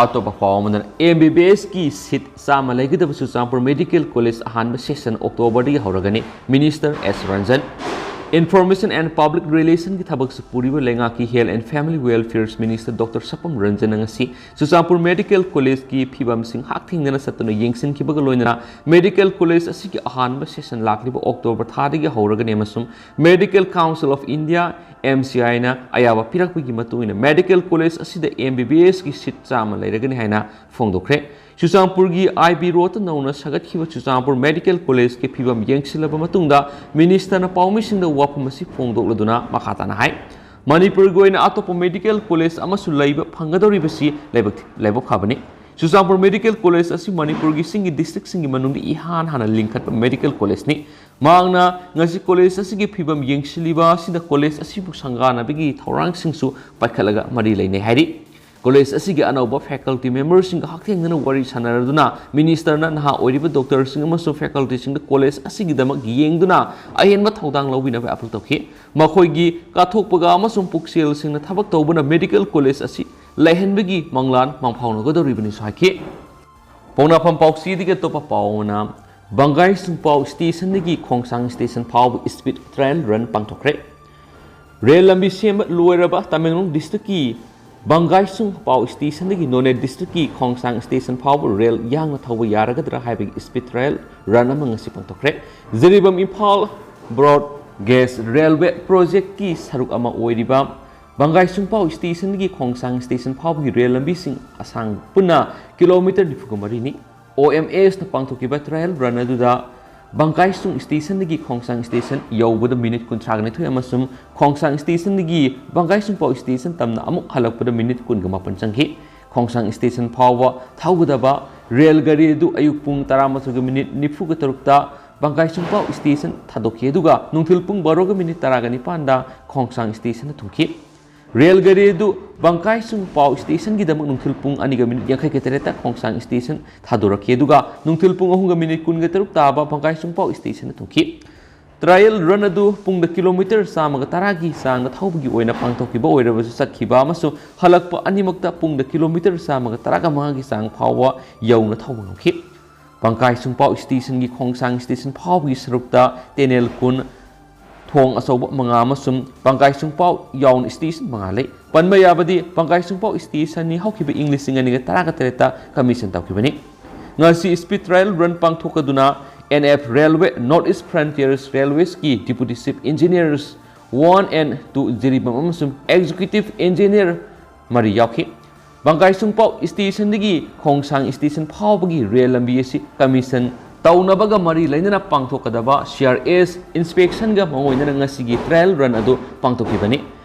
ꯑꯇꯣꯞꯄ ꯄꯥꯎ ꯑꯃꯗꯅ, M B B S ꯀꯤ seat ꯆꯥꯝꯃ ꯂꯩꯒꯗꯕ ꯆꯨꯔꯆꯥꯟꯄꯨꯔ Medical College ꯑꯍꯥꯟꯕ session October ꯗꯒꯤ ꯍꯧꯔꯒꯅꯤ, Minister S Ranjan꯫ Information and Public Relation ꯒꯤ ꯊꯕꯛꯁꯨ ꯄꯨꯔꯤꯕ ꯂꯩꯉꯥꯛꯀꯤ Health and Family Welfare Minister Doctor ꯁꯄꯝ ꯔꯟꯖꯟꯅ ꯉꯁꯤ ꯆꯨꯔꯆꯥꯟꯄꯨꯔ Medical College ꯀꯤ ꯐꯤꯕꯝꯁꯤꯡ ꯍꯛꯊꯦꯡꯅꯅ ꯆꯠꯇꯨꯅ ꯌꯦꯡꯁꯤꯟꯈꯤꯕꯒ ꯂꯣꯏꯅꯅ Medical College ꯑꯁꯤꯒꯤ ꯑꯍꯥꯟꯕ session ꯂꯥꯛꯂꯤꯕ October ꯊꯥꯗꯒꯤ ꯍꯧꯔꯒꯅꯤ ꯑꯃꯁꯨꯡ Medical Council of India, M C ꯑꯥꯏꯅ ꯑꯌꯥꯕ ꯄꯤꯔꯛꯄꯒꯤ ꯃꯇꯨꯡ ꯏꯟꯅ ꯃꯦꯗꯤꯀꯦꯜ ꯀꯣꯂꯦꯖ ꯑꯁꯤꯗ ꯑꯦꯝ ꯕꯤ ꯕꯤ ꯑꯦꯁꯀꯤ ꯁꯤꯠ ꯆꯥꯝꯃ ꯂꯩꯔꯒꯅꯤ ꯍꯥꯏꯅ ꯐꯣꯡꯗꯣꯛꯈ꯭ꯔꯦ꯫ ꯆꯨꯔꯆꯥꯟꯄꯨꯔꯒꯤ ꯑꯥꯏ ꯕꯤ ꯔꯣꯗꯇ ꯅꯧꯅ ꯁꯥꯒꯠꯈꯤꯕ ꯆꯨꯔꯆꯥꯟꯄꯨꯔ ꯃꯦꯗꯤꯀꯦꯜ ꯀꯣꯂꯦꯖꯀꯤ ꯐꯤꯕꯝ ꯌꯦꯡꯁꯤꯜꯂꯕ ꯃꯇꯨꯡꯗ ꯃꯤꯅꯤꯁꯇꯔꯅ ꯄꯥꯎꯃꯤꯁꯤꯡꯗ ꯋꯥꯐꯝ ꯑꯁꯤ ꯐꯣꯡꯗꯣꯛꯂꯗꯨꯅ ꯃꯈꯥ ꯇꯥꯅ ꯍꯥꯏ, ꯃꯅꯤꯄꯨꯔꯒꯤ ꯑꯣꯏꯅ ꯑꯇꯣꯞꯄ ꯃꯦꯗꯤꯀꯦꯜ ꯀꯣꯂꯦꯖ ꯑꯃꯁꯨ ꯂꯩꯕ ꯐꯪꯒꯗꯧꯔꯤꯕꯁꯤ ꯂꯥꯏꯕꯛ ꯊꯤ-, ꯂꯥꯏꯕꯛ ꯐꯕꯅꯤ꯫ ꯆꯨꯔꯆꯥꯟꯄꯨꯔ ꯃꯦꯗꯤꯀꯦꯜ ꯀꯣꯂꯦꯖ ꯑꯁꯤ ꯃꯅꯤꯄꯨꯔꯒꯤ ꯁꯤꯡꯒꯤ ꯗꯤꯁꯇ꯭ꯔꯤꯛꯁꯤꯡꯒꯤ ꯃꯅꯨꯡꯗ ꯏꯍꯥꯟ ꯍꯥꯟꯅ ꯂꯤꯡꯈꯠꯄ ꯃꯦꯗꯤꯀꯦꯜ ꯀꯣꯂꯦꯖꯅꯤ꯫ ꯃꯍꯥꯛꯅ ꯉꯁꯤ ꯀꯣꯂꯦꯖ ꯑꯁꯤꯒꯤ ꯐꯤꯕꯝ ꯌꯦꯡꯁꯤꯜꯂꯤꯕ ꯑꯁꯤꯗ ꯀꯣꯂꯦꯖ ꯑꯁꯤꯕꯨ ꯁꯪꯒꯥꯅꯕꯒꯤ ꯊꯧꯔꯥꯡꯁꯤꯡꯁꯨ ꯄꯥꯏꯈꯠꯂꯒ ꯃꯔꯤ ꯂꯩꯅꯩ ꯍꯥꯏꯔꯤ꯫ ꯀꯣꯂꯦꯖ ꯑꯁꯤꯒꯤ ꯑꯅꯧꯕ ꯐꯦꯀꯜꯇꯤ ꯃꯦꯝꯕꯔꯁꯤꯡꯒ ꯍꯛꯊꯦꯡꯅꯅ ꯋꯥꯔꯤ ꯁꯥꯟꯅꯔꯗꯨꯅ ꯃꯤꯅꯤꯁꯇꯔꯅ ꯅꯍꯥ ꯑꯣꯏꯔꯤꯕ ꯗꯣꯛꯇꯔꯁꯤꯡ ꯑꯃꯁꯨꯡ ꯐꯦꯀꯜꯇꯤꯁꯤꯡꯗ ꯀꯣꯂꯦꯖ ꯑꯁꯤꯒꯤꯗꯃꯛ ꯌꯦꯡꯗꯨꯅ ꯑꯍꯦꯟꯕ ꯊꯧꯗꯥꯡ ꯂꯧꯕꯤꯅꯕ ꯑꯥꯄꯤꯜ ꯇꯧꯈꯤ꯫ ꯃꯈꯣꯏꯒꯤ ꯀꯠꯊꯣꯛꯄꯒ ꯑꯃꯁꯨꯡ ꯄꯨꯛꯆꯦꯜ ꯁꯦꯡꯅ ꯊꯕꯛ ꯇꯧꯕꯅ ꯃꯦꯗꯤꯀꯦꯜ ꯀꯣꯂꯦꯖ ꯑꯁꯤ ꯂꯩꯍꯟꯕꯒꯤ ꯃꯪꯂꯥꯟ ꯃꯪꯐꯥꯎꯅꯒꯗꯧꯔꯤꯕꯅꯤꯁꯨ ꯍꯥꯏꯈꯤ꯫ ꯄꯥꯎꯅꯐꯝ ꯄꯥꯎꯆꯦꯗꯒꯤ ꯑꯇꯣꯞꯄ ꯄꯥꯎ ꯑꯃꯅ, ꯕꯪꯒꯥꯏ ꯆꯨꯡꯄꯥꯎ ꯁ꯭ꯇꯦꯁꯟꯗꯒꯤ ꯈꯣꯡꯁꯥꯡ ꯁ꯭ꯇꯦꯁꯟ ꯐꯥꯎꯕ ꯁ꯭ꯄꯤꯗ ꯇ꯭ꯔꯥꯌꯦꯜ ꯔꯟ ꯄꯥꯡꯊꯣꯛꯈ꯭ꯔꯦ꯫ ꯔꯦꯜ ꯂꯝꯕꯤ ꯁꯦꯝꯕ ꯂꯣꯏꯔꯕ ꯇꯃꯦꯡꯂꯣꯡ ꯗꯤꯁꯇ꯭ꯔꯤꯛꯀꯤ ꯕꯪꯒꯥꯏ ꯆꯨꯡꯄꯥꯎ ꯁ꯭ꯇꯦꯁꯟꯗꯒꯤ ꯅꯣꯅꯦ ꯗꯤꯁꯇ꯭ꯔꯤꯛꯀꯤ ꯈꯣꯡꯁꯥꯡ ꯁ꯭ꯇꯦꯁꯟ ꯐꯥꯎꯕ ꯔꯦꯜ ꯌꯥꯡꯅ ꯊꯧꯕ ꯌꯥꯔꯒꯗ꯭ꯔꯥ ꯍꯥꯏꯕꯒꯤ ꯁ꯭ꯄꯤꯗ ꯇ꯭ꯔꯥꯌꯦꯜ ꯔꯟ ꯑꯃ ꯉꯁꯤ ꯄꯥꯡꯊꯣꯛꯈ꯭ꯔꯦ꯫ Jiribam Imphal broad gauge railway ꯄ꯭ꯔꯣꯖꯦꯛꯀꯤ ꯁꯔꯨꯛ ꯑꯃ ꯑꯣꯏꯔꯤꯕ ꯕꯪꯒꯥꯏ ꯆꯨꯡꯄꯥꯎ ꯁ꯭ꯇꯦꯁꯟꯗꯒꯤ ꯈꯣꯡꯁꯥꯡ ꯁ꯭ꯇꯦꯁꯟ ꯐꯥꯎꯕꯒꯤ ꯔꯦꯜ ꯂꯝꯕꯤꯁꯤꯡ ꯑꯁꯥꯡ ꯄꯨꯟꯅ ꯀꯤꯂꯣꯃꯤꯇꯔ ꯅꯤꯐꯨꯒ ꯃꯔꯤꯅꯤ꯫ ꯑꯣ ꯑꯦꯝ ꯑꯦꯁꯅ ꯄꯥꯡꯊꯣꯛꯈꯤꯕ ꯇ꯭ꯔꯥꯌꯦꯜ ꯔꯟ ꯑꯗꯨꯗ ꯕꯪꯒꯥꯏꯁꯨꯡ ꯁ꯭ꯇꯦꯁꯟꯗꯒꯤ ꯈꯣꯡꯁꯥꯡ ꯁ꯭ꯇꯦꯁꯟ ꯌꯧꯕꯗ ꯃꯤꯅꯤꯠ ꯀꯨꯟꯊ꯭ꯔꯥꯒ ꯅꯤꯊꯣꯏ ꯑꯃꯁꯨꯡ ꯈꯣꯡꯁꯥꯡ ꯁ꯭ꯇꯦꯁꯟꯗꯒꯤ ꯕꯪꯒꯥꯏꯁꯨꯡ ꯄꯥꯎ ꯁ꯭ꯇꯦꯁꯟ ꯇꯝꯅ ꯑꯃꯨꯛ ꯍꯜꯂꯛꯄꯗ ꯃꯤꯅꯤꯠ ꯀꯨꯟꯒ ꯃꯥꯄꯟ ꯆꯪꯈꯤ꯫ ꯈꯣꯡꯁꯥꯡ ꯁ꯭ꯇꯦꯁꯟ ꯐꯥꯎꯕ ꯊꯧꯒꯗꯕ ꯔꯦꯜ ꯒꯥꯔꯤ ꯑꯗꯨ ꯑꯌꯨꯛ ꯄꯨꯡ ꯇꯔꯥꯃꯥꯊꯣꯏꯒ ꯃꯤꯅꯤꯠ ꯅꯤꯐꯨꯒ ꯇꯔꯨꯛꯇ ꯕꯪꯒꯥꯏꯁꯨꯡ ꯄꯥꯎ ꯁ꯭ꯇꯦꯁꯟ ꯊꯥꯗꯣꯛꯈꯤ, ꯑꯗꯨꯒ ꯅꯨꯡꯊꯤꯜ ꯄꯨꯡ ꯕꯥꯔꯣꯒ ꯃꯤꯅꯤꯠ ꯇꯔꯥꯒ ꯅꯤꯄꯥꯟꯗ ꯈꯣꯡꯁꯥꯡ ꯁ꯭ꯇꯦꯁꯟꯗ ꯊꯨꯡꯈꯤ꯫ ꯔꯦꯜ ꯒꯥꯔꯤ ꯑꯗꯨ ꯕꯪꯀꯥꯏꯁꯨꯡ ꯄꯥꯎ ꯁ꯭ꯇꯦꯁꯟꯒꯤꯗꯃꯛ ꯅꯨꯡꯊꯤꯜ ꯄꯨꯡ ꯑꯅꯤꯒ ꯃꯤꯅꯤꯠ ꯌꯥꯡꯈꯩꯒ ꯇꯔꯦꯠꯇ ꯈꯣꯡꯁꯥꯡ ꯁ꯭ꯇꯦꯁꯟ ꯊꯥꯗꯣꯔꯛꯈꯤ, ꯑꯗꯨꯒ ꯅꯨꯡꯊꯤꯜ ꯄꯨꯡ ꯑꯍꯨꯝꯒ ꯃꯤꯅꯤꯠ ꯀꯨꯟꯒ ꯇꯔꯨꯛ ꯇꯥꯕ ꯕꯪꯀꯥꯏꯁꯨꯡ ꯄꯥꯎ ꯁ꯭ꯇꯦꯁꯟꯗ ꯊꯨꯡꯈꯤ꯫ ꯇ꯭ꯔꯥꯌꯦꯜ ꯔꯟ ꯑꯗꯨ ꯄꯨꯡꯗ ꯀꯤꯂꯣꯃꯤꯇꯔ ꯆꯥꯝꯃꯒ ꯇꯔꯥꯒꯤ ꯆꯥꯡꯗ ꯊꯧꯕꯒꯤ ꯑꯣꯏꯅ ꯄꯥꯡꯊꯣꯛꯈꯤꯕ ꯑꯣꯏꯔꯕꯁꯨ, ꯆꯠꯈꯤꯕ ꯑꯃꯁꯨꯡ ꯍꯜꯂꯛꯄ ꯑꯅꯤꯃꯛꯇ ꯄꯨꯡꯗ ꯀꯤꯂꯣꯃꯤꯇꯔ ꯆꯥꯝꯃꯒ ꯇꯔꯥꯒ ꯃꯉꯥꯒꯤ ꯆꯥꯡ ꯐꯥꯎꯕ ꯌꯧꯅ ꯊꯧꯕ ꯉꯝꯈꯤ꯫ ꯕꯪꯀꯥꯏꯁꯨꯡ ꯄꯥꯎ ꯁ꯭ꯇꯦꯁꯟꯒꯤ ꯈꯣꯡꯁꯥꯡ ꯁ꯭ꯇꯦꯁꯟ ꯐꯥꯎꯕꯒꯤ ꯁꯔꯨꯛꯇ ꯇꯅꯦꯜ ꯀꯨꯟ, ꯊꯣꯡ ꯑꯆꯧꯕ ꯃꯉꯥ ꯑꯃꯁꯨꯡ ꯕꯪꯀꯥꯏꯁꯨꯡ ꯄꯥꯎ ꯌꯥꯎꯅ ꯁ꯭ꯇꯦꯁꯟ ꯃꯉꯥ ꯂꯩ꯫ ꯄꯟꯕ ꯌꯥꯕꯗꯤ, ꯕꯪꯀꯥꯏꯁꯨꯡ ꯄꯥꯎ ꯁ꯭ꯇꯦꯁꯟꯅꯤ ꯍꯧꯈꯤꯕ ꯏꯪ ꯂꯤꯁꯤꯡ ꯑꯅꯤꯒ ꯇꯔꯥꯒ ꯇꯔꯦꯠꯇ ꯀꯃꯤꯁꯟ ꯇꯧꯈꯤꯕꯅꯤ꯫ ꯉꯁꯤ ꯁ꯭ꯄꯤꯗ ꯇ꯭ꯔꯥꯌꯦꯜ ꯔꯟ ꯄꯥꯡꯊꯣꯛꯀꯗꯨꯅ N F railway, north east frontiers ꯔꯦꯜꯋꯦꯁꯀꯤ deputy chief engineers one N two Jiribam ꯑꯃꯁꯨꯡ ꯑꯦꯛꯖꯤꯀ꯭ꯌꯨꯇꯤꯚ ꯏꯟꯖꯤꯅꯤꯌꯔ ꯃꯔꯤ ꯌꯥꯎꯈꯤ꯫ ꯕꯪꯀꯥꯏꯁꯨꯡꯄꯥꯎ ꯁ꯭ꯇꯦꯁꯟꯗꯒꯤ ꯈꯣꯡꯁꯥꯡ ꯁ꯭ꯇꯦꯁꯟ ꯐꯥꯎꯕꯒꯤ ꯔꯦꯜ ꯂꯝꯕꯤ ꯑꯁꯤ ꯀꯃꯤꯁꯟ ꯇꯧꯅꯕꯒ ꯃꯔꯤ ꯂꯩꯅꯅ ꯄꯥꯡꯊꯣꯛꯀꯗꯕ ꯁꯤ ꯑꯥꯔ ꯑꯦꯁ ꯏꯟꯁꯄꯦꯛꯁꯟꯒ ꯃꯥꯡꯑꯣꯏꯅꯅ ꯉꯁꯤꯒꯤ ꯇ꯭ꯔꯥꯌꯦꯜ ꯔꯟ ꯑꯗꯨ ꯄꯥꯡꯊꯣꯛꯈꯤꯕꯅꯤ꯫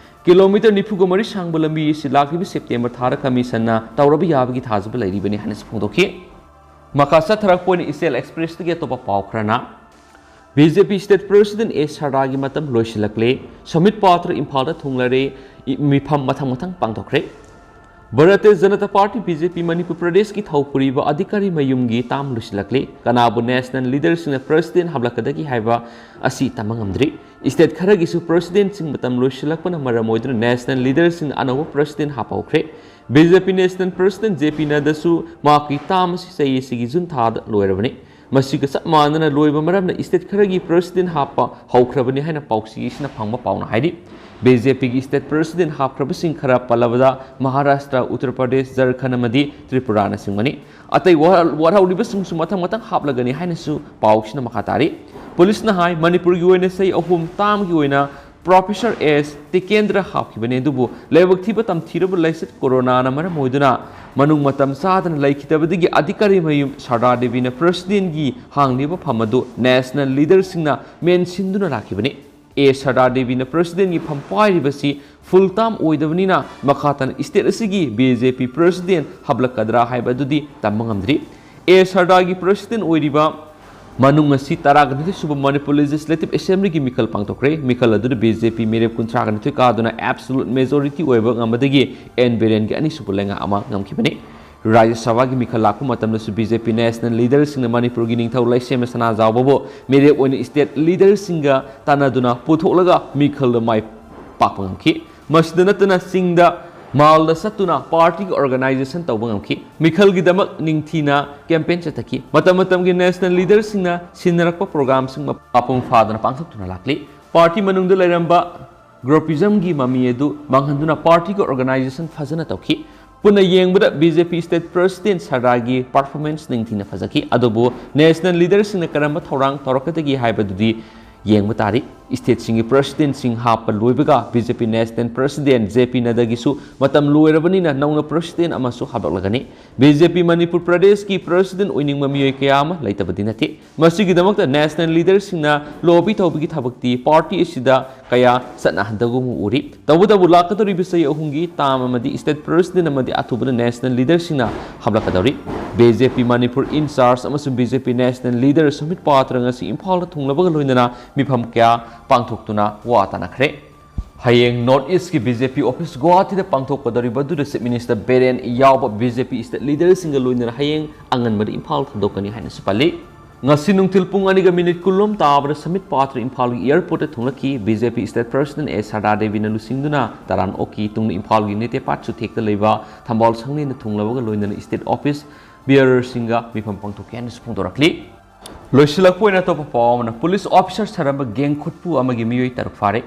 ꯀꯤꯂꯣꯃꯤꯇꯔ ꯅꯤꯐꯨꯒ ꯃꯔꯤ ꯁꯥꯡꯕ ꯂꯝꯕꯤ ꯑꯁꯤ ꯂꯥꯛꯂꯤꯕ ꯁꯦꯞꯇꯦꯝꯕꯔ ꯊꯥꯗ ꯀꯃꯤꯁꯟꯅ ꯇꯧꯔꯕ ꯌꯥꯕꯒꯤ ꯊꯥꯖꯕ ꯂꯩꯔꯤꯕꯅꯤ ꯍꯥꯏꯅꯁꯨ ꯐꯣꯡꯗꯣꯛꯈꯤ꯫ ꯃꯈꯥ ꯆꯠꯊꯔꯛꯄ ꯑꯣꯏꯅ ꯏꯆꯦꯜ ꯑꯦꯛꯁꯄ꯭ꯔꯦꯁꯇꯒꯤ ꯑꯇꯣꯞꯄ ꯄꯥꯎ ꯈꯔꯅ, ꯕꯤ ꯖꯦ ꯄꯤ ꯁ꯭ꯇꯦꯠ ꯄ꯭ꯔꯦꯁꯤꯗꯦꯟꯠ ꯑꯦ ꯁꯔꯗꯥꯒꯤ ꯃꯇꯝ ꯂꯣꯏꯁꯤꯜꯂꯛꯂꯦ꯫ ꯁꯃꯤꯠ ꯄꯥꯇ꯭ꯔ ꯏꯝꯐꯥꯜꯗ ꯊꯨꯡꯂꯔꯦ꯫ ꯏ-, ꯃꯤꯐꯝ ꯃꯊꯪ ꯃꯊꯪ ꯄꯥꯡꯊꯣꯛꯈ꯭ꯔꯦ꯫ Bharatiya Janata party, B J ꯄꯤ, ꯃꯅꯤꯄꯨꯔ ꯄ꯭ꯔꯗꯦꯁꯀꯤ ꯊꯧꯄꯨꯔꯤꯕ ꯑꯙꯤꯀꯥꯔꯤ ꯃꯌꯨꯝꯒꯤ ꯇꯥꯝ ꯂꯣꯏꯁꯤꯜꯂꯛꯂꯦ꯫ ꯀꯅꯥꯕꯨ ꯅꯦꯁꯅꯦꯜ ꯂꯤꯗꯔꯁꯤꯡꯅ ꯄ꯭ꯔꯦꯁꯤꯗꯦꯟꯠ ꯍꯥꯞꯂꯛꯀꯗꯒꯦ ꯍꯥꯏꯕ ꯑꯁꯤ ꯇꯝꯕ ꯉꯝꯗ꯭ꯔꯤ꯫ ꯁ꯭ꯇꯦꯠ ꯈꯔꯒꯤꯁꯨ ꯄ꯭ꯔꯦꯁꯤꯗꯦꯟꯠꯁꯤꯡ ꯃꯇꯝ ꯂꯣꯏꯁꯤꯜꯂꯛꯄꯅ ꯃꯔꯝ ꯑꯣꯏꯗꯨꯅ ꯅꯦꯁꯅꯦꯜ ꯂꯤꯗꯔꯁꯤꯡꯅ ꯑꯅꯧꯕ ꯄ꯭ꯔꯦꯁꯤꯗꯦꯟꯠ ꯍꯥꯞꯄ ꯍꯧꯈ꯭ꯔꯦ꯫ ꯕꯤ ꯖꯦ ꯄꯤ ꯅꯦꯁꯅꯦꯜ ꯄ꯭ꯔꯦꯁꯤꯗꯦꯟꯠ ꯖꯦ ꯄꯤ ꯅꯗ꯭ꯗꯥꯁꯨ ꯃꯍꯥꯛꯀꯤ ꯇꯥꯝ ꯑꯁꯤ ꯆꯍꯤ ꯑꯁꯤꯒꯤ ꯖꯨꯟ ꯊꯥꯗ ꯂꯣꯏꯔꯕꯅꯤ꯫ ꯃꯁꯤꯒ ꯆꯞ ꯃꯥꯟꯅꯅ ꯂꯣꯏꯕ ꯃꯔꯝꯅ ꯁ꯭ꯇꯦꯠ ꯈꯔꯒꯤ ꯄ꯭ꯔꯦꯁꯤꯗꯦꯟꯠ ꯍꯥꯞꯄ ꯍꯧꯈ꯭ꯔꯕꯅꯤ ꯍꯥꯏꯅ ꯄꯥꯎꯆꯦ ꯑꯁꯤꯅ ꯐꯪꯕ ꯄꯥꯎꯅ ꯍꯥꯏꯔꯤ꯫ ꯕꯤ ꯖꯦ ꯄꯤꯒꯤ ꯁ꯭ꯇꯦꯠ ꯄ꯭ꯔꯦꯁꯤꯗꯦꯟꯠ ꯍꯥꯞꯈ꯭ꯔꯕꯁꯤꯡ ꯈꯔ ꯄꯜꯂꯕꯗ ꯃꯍꯥꯔꯥꯁꯇ꯭ꯔ, ꯎꯠꯇꯔ ꯄ꯭ꯔꯗꯦꯁ, ꯖꯔꯈꯟꯗ ꯑꯃꯗꯤ ꯇ꯭ꯔꯤꯄꯨꯔꯥꯅꯆꯤꯡꯕꯅꯤ꯫ ꯑꯇꯩ ꯋꯥ-, ꯋꯥꯠꯍꯧꯔꯤꯕꯁꯤꯡꯁꯨ ꯃꯊꯪ ꯃꯊꯪ ꯍꯥꯞꯂꯒꯅꯤ ꯍꯥꯏꯅꯁꯨ ꯄꯥꯎꯁꯤꯅ ꯃꯈꯥ ꯇꯥꯔꯤ꯫ ꯄꯨꯂꯤꯁꯅ ꯍꯥꯏ, ꯃꯅꯤꯄꯨꯔꯒꯤ ꯑꯣꯏꯅ ꯆꯍꯤ ꯑꯍꯨꯝ ꯇꯥꯝꯒꯤ ꯑꯣꯏꯅ ꯄ꯭ꯔꯣꯐꯦꯁꯔ ꯑꯦꯁ ꯇꯤꯀꯦꯟꯗ꯭ꯔ ꯍꯥꯞꯈꯤꯕꯅꯤ, ꯑꯗꯨꯕꯨ ꯂꯥꯏꯕꯛ ꯊꯤꯕ ꯇꯝꯊꯤꯔꯕ ꯂꯥꯏꯆꯠ ꯀꯣꯔꯣꯅꯥꯅ ꯃꯔꯝ ꯑꯣꯏꯗꯨꯅ ꯃꯅꯨꯡ ꯃꯇꯝ ꯆꯥꯗꯅ ꯂꯩꯈꯤꯗꯕꯗꯒꯤ ꯑꯙꯤꯀꯥꯔꯤ ꯃꯌꯨꯝ ꯁꯔꯗꯥ ꯗꯦꯕꯤꯅ ꯄ꯭ꯔꯦꯁꯤꯗꯦꯟꯠꯒꯤ ꯍꯥꯡꯂꯤꯕ ꯐꯝ ꯑꯗꯨ ꯅꯦꯁꯅꯦꯜ ꯂꯤꯗꯔꯁꯤꯡꯅ ꯃꯦꯟꯁꯤꯟꯗꯨꯅ ꯂꯥꯛꯈꯤꯕꯅꯤ꯫ ꯑꯦ ꯁꯔꯗꯥ ꯗꯦꯕꯤꯅ ꯄ꯭ꯔꯦꯁꯤꯗꯦꯟꯠꯒꯤ ꯐꯝ ꯄꯥꯏꯔꯤꯕꯁꯤ ꯐꯨꯜ ꯇꯥꯝ ꯑꯣꯏꯗꯕꯅꯤꯅ ꯃꯈꯥ ꯇꯥꯅ ꯁ꯭ꯇꯦꯠ ꯑꯁꯤꯒꯤ ꯕꯤ ꯖꯦ ꯄꯤ ꯄ꯭ꯔꯦꯁꯤꯗꯦꯟꯠ ꯍꯥꯞꯂꯛꯀꯗ꯭ꯔꯥ ꯍꯥꯏꯕ ꯑꯗꯨꯗꯤ ꯇꯝꯕ ꯉꯝꯗ꯭ꯔꯤ꯫ ꯑꯦ ꯁꯔꯗꯥꯒꯤ ꯄ꯭ꯔꯦꯁꯤꯗꯦꯟꯠ ꯑꯣꯏꯔꯤꯕ ꯃꯅꯨꯡ ꯉꯁꯤ ꯇꯔꯥꯒ ꯅꯤꯊꯣꯏ ꯁꯨꯕ ꯃꯅꯤꯄꯨꯔ ꯂꯦꯖꯤꯁꯂꯦꯇꯤꯚ ꯑꯦꯁꯦꯝꯕ꯭ꯂꯤꯒꯤ ꯃꯤꯈꯜ ꯄꯥꯡꯊꯣꯛꯈ꯭ꯔꯦ꯫ ꯃꯤꯈꯜ ꯑꯗꯨꯗ ꯕꯤ ꯖꯦ ꯄꯤ ꯃꯤꯔꯦꯞ ꯀꯨꯟꯊ꯭ꯔꯥꯒ ꯅꯤꯊꯣꯏ ꯀꯥꯗꯨꯅ ꯑꯦꯕꯁꯣꯂꯨꯠ ꯃꯦꯖꯣꯔꯤꯇꯤ ꯑꯣꯏꯕ ꯉꯝꯕꯗꯒꯤ ꯑꯦꯟ ꯕꯤꯔꯦꯟꯒꯤ ꯑꯅꯤꯁꯨꯕ ꯂꯩꯉꯥꯛ ꯑꯃ ꯉꯝꯈꯤꯕꯅꯤ꯫ ꯔꯥꯖ꯭ꯌ ꯁꯚꯥꯒꯤ ꯃꯤꯈꯜ ꯂꯥꯛꯄ ꯃꯇꯝꯗꯁꯨ ꯕꯤ ꯖꯦ ꯄꯤ ꯅꯦꯁꯅꯦꯜ ꯂꯤꯗꯔꯁꯤꯡꯅ ꯃꯅꯤꯄꯨꯔꯒꯤ ꯅꯤꯡꯊꯧ ꯂꯩꯁꯦꯝꯕ ꯁꯅꯥꯖꯥꯎꯕꯕꯨ ꯃꯤꯔꯦꯞ ꯑꯣꯏꯅ ꯁ꯭ꯇꯦꯠ ꯂꯤꯗꯔꯁꯤꯡꯒ ꯇꯥꯟꯅꯗꯨꯅ ꯄꯨꯊꯣꯛꯂꯒ ꯃꯤꯈꯜꯗ ꯃꯥꯏ ꯄꯥꯛꯄ ꯉꯝꯈꯤ꯫ ꯃꯁꯤꯗ ꯅꯠꯇꯅ ꯆꯤꯡꯗ ꯃꯥꯜꯗ ꯆꯠꯇꯨꯅ ꯄꯥꯔꯇꯤꯒꯤ ꯑꯣꯔꯒꯅꯥꯏꯖꯦꯁꯟ ꯇꯧꯕ ꯉꯝꯈꯤ꯫ ꯃꯤꯈꯜꯒꯤꯗꯃꯛ ꯅꯤꯡꯊꯤꯅ ꯀꯦꯝꯄꯦꯟ ꯆꯠꯊꯈꯤ꯫ ꯃꯇꯝ ꯃꯇꯝꯒꯤ ꯅꯦꯁꯅꯦꯜ ꯂꯤꯗꯔꯁꯤꯡꯅ ꯁꯤꯟꯅꯔꯛꯄ ꯄ꯭ꯔꯣꯒ꯭ꯔꯥꯝꯁꯤꯡ ꯃꯄꯨꯡ ꯐꯥꯗꯅ ꯄꯥꯡꯊꯣꯛꯇꯨꯅ ꯂꯥꯛꯂꯤ꯫ ꯄꯥꯔꯇꯤ ꯃꯅꯨꯡꯗ ꯂꯩꯔꯝꯕ ꯒ꯭ꯔꯨꯄꯤꯖꯝꯒꯤ ꯃꯃꯤ ꯑꯗꯨ ꯃꯥꯡꯍꯟꯗꯨꯅ ꯄꯥꯔꯇꯤꯒꯤ ꯑꯣꯔꯒꯅꯥꯏꯖꯦꯁꯟ ꯐꯖꯅ ꯇꯧꯈꯤ꯫ ꯄꯨꯟꯅ ꯌꯦꯡꯕꯗ ꯕꯤ ꯖꯦ ꯄꯤ ꯁ꯭ꯇꯦꯠ ꯄ꯭ꯔꯦꯁꯤꯗꯦꯟꯠ ꯁꯔꯗꯥꯒꯤ ꯄꯔꯐꯣꯔꯃꯦꯟꯁ ꯅꯤꯡꯊꯤꯅ ꯐꯖꯈꯤ꯫ ꯑꯗꯨꯕꯨ ꯅꯦꯁꯅꯦꯜ ꯂꯤꯗꯔꯁꯤꯡꯅ ꯀꯔꯝꯕ ꯊꯧꯔꯥꯡ ꯇꯧꯔꯛꯀꯗꯒꯦ ꯍꯥꯏꯕꯗꯨꯗꯤ ꯌꯦꯡꯕ ꯇꯥꯔꯤ꯫ ꯁ꯭ꯇꯦꯠꯁꯤꯡꯒꯤ ꯄ꯭ꯔꯁꯤꯗꯦꯟꯠꯁꯤꯡ ꯍꯥꯞꯄ ꯂꯣꯏꯕꯒ ꯕꯤ ꯖꯦ ꯄꯤ ꯅꯦꯁꯅꯦꯜ ꯄ꯭ꯔꯁꯤꯗꯦꯟꯠ ꯖꯦ ꯄꯤ ꯅꯗ꯭ꯗꯥꯒꯤꯁꯨ ꯃꯇꯝ ꯂꯣꯏꯔꯕꯅꯤꯅ ꯅꯧꯅ ꯄ꯭ꯔꯁꯤꯗꯦꯟꯠ ꯑꯃꯁꯨ ꯍꯥꯞꯂꯛꯂꯒꯅꯤ꯫ ꯕꯤ ꯖꯦ ꯄꯤ ꯃꯅꯤꯄꯨꯔ ꯄ꯭ꯔꯗꯦꯁꯀꯤ ꯄ꯭ꯔꯁꯤꯗꯦꯟꯠ ꯑꯣꯏꯅꯤꯡꯕ ꯃꯤꯑꯣꯏ ꯀꯌꯥ ꯑꯃ ꯂꯩꯇꯕꯗꯤ ꯅꯠꯇꯦ꯫ ꯃꯁꯤꯒꯤꯗꯃꯛꯇ ꯅꯦꯁꯅꯦꯜ ꯂꯤꯗꯔꯁꯤꯡꯅ ꯂꯣꯕꯤ ꯇꯧꯕꯒꯤ ꯊꯕꯛꯇꯤ ꯄꯥꯔꯇꯤ ꯑꯁꯤꯗ ꯀꯌꯥ ꯆꯠꯅꯍꯟꯗꯒꯨꯝ ꯎꯔꯤ꯫ ꯇꯧꯕꯇꯕꯨ ꯂꯥꯛꯀꯗꯧꯔꯤꯕ ꯆꯍꯤ ꯑꯍꯨꯝꯒꯤ ꯇꯥꯝ ꯑꯃꯗꯤ ꯁ꯭ꯇꯦꯠ ꯄ꯭ꯔꯁꯤꯗꯦꯟꯠ ꯑꯃꯗꯤ ꯑꯊꯨꯕꯗ ꯅꯦꯁꯅꯦꯜ ꯂꯤꯗꯔꯁꯤꯡꯅ ꯍꯥꯞꯂꯛꯀꯗꯧꯔꯤ꯫ ꯕꯤ ꯖꯦ ꯄꯤ ꯃꯅꯤꯄꯨꯔ ꯏꯟꯆꯥꯔꯖ ꯑꯃꯁꯨꯡ ꯕꯤ ꯖꯦ ꯄꯤ ꯅꯦꯁꯅꯦꯜ ꯂꯤꯗꯔ ꯁꯝꯕꯤꯠ ꯄꯥꯇ꯭ꯔ ꯉꯁꯤ ꯏꯝꯐꯥꯜꯗ ꯊꯨꯡꯂꯕꯒ ꯂꯣꯏꯅꯅ ꯃꯤꯐꯝ ꯀꯌꯥ ꯄꯥꯡꯊꯣꯛꯇꯨꯅ ꯋꯥ ꯇꯥꯅꯈ꯭ꯔꯦ꯫ ꯍꯌꯦꯡ ꯅꯣꯔꯠ ꯏꯁꯀꯤ ꯕꯤ ꯖꯦ ꯄꯤ ꯑꯣꯐꯤꯁ ꯒꯨꯋꯥꯍꯥꯇꯤꯗ ꯄꯥꯡꯊꯣꯛꯀꯗꯧꯔꯤꯕ ꯑꯗꯨꯗ ꯆꯤꯐ ꯃꯤꯅꯤꯁꯇꯔ ꯕꯤꯔꯦꯟ ꯌꯥꯎꯕ ꯕꯤ ꯖꯦ ꯄꯤ ꯁ꯭ꯇꯦꯠ ꯂꯤꯗꯔꯁꯤꯡꯒ ꯂꯣꯏꯅꯅ ꯍꯌꯦꯡ ꯑꯉꯟꯕꯗ ꯏꯝꯐꯥꯜ ꯊꯥꯗꯣꯛꯀꯅꯤ ꯍꯥꯏꯅꯁꯨ ꯄꯜꯂꯤ꯫ ꯉꯁꯤ ꯅꯨꯡꯊꯤꯜ ꯄꯨꯡ ꯑꯅꯤꯒ ꯃꯤꯅꯤꯠ ꯀꯨꯟꯂꯣꯝ ꯇꯥꯕꯗ ꯁꯝꯕꯤꯠ ꯄꯥꯇ꯭ꯔ ꯏꯝꯐꯥꯜꯒꯤ ꯑꯦꯌꯔꯄꯣꯔꯠꯇ ꯊꯨꯡꯂꯛꯈꯤ꯫ ꯕꯤ ꯖꯦ ꯄꯤ ꯁ꯭ꯇꯦꯠ ꯄ꯭ꯔꯁꯤꯗꯦꯟꯠ ꯑꯦ ꯁꯔꯗꯥ ꯗꯦꯕꯤꯅ ꯂꯨꯆꯤꯡꯗꯨꯅ ꯇꯔꯥꯟ ꯑꯣꯛꯀꯤ ꯇꯨꯡꯗ ꯏꯝꯐꯥꯜꯒꯤ ꯅꯦꯇꯦꯄꯥꯠ ꯆꯨꯊꯦꯛꯇ ꯂꯩꯕ ꯊꯝꯕꯥꯜ ꯁꯪꯂꯦꯟꯗ ꯊꯨꯡꯂꯕꯒ ꯂꯣꯏꯅꯅ ꯁ꯭ꯇꯦꯠ ꯑꯣꯐꯤꯁ ꯕꯤꯌꯔꯔꯁꯤꯡꯒ ꯃꯤꯐꯝ ꯄꯥꯡꯊꯣꯛꯀꯦ ꯍꯥꯏꯅꯁꯨ ꯐꯣꯡꯗꯣꯔꯛꯂꯤ꯫ ꯂꯣꯏꯁꯤꯜꯂꯛꯄ ꯑꯣꯏꯅ ꯑꯇꯣꯞꯄ ꯄꯥꯎ ꯑꯃꯅ, ꯄꯨꯂꯤꯁ ꯑꯣꯐꯤꯁꯔ ꯁꯥꯔꯝꯕ ꯒꯦꯡ ꯈꯨꯠꯄꯨ ꯑꯃꯒꯤ ꯃꯤꯑꯣꯏ ꯇꯔꯨꯛ ꯐꯥꯔꯦ꯫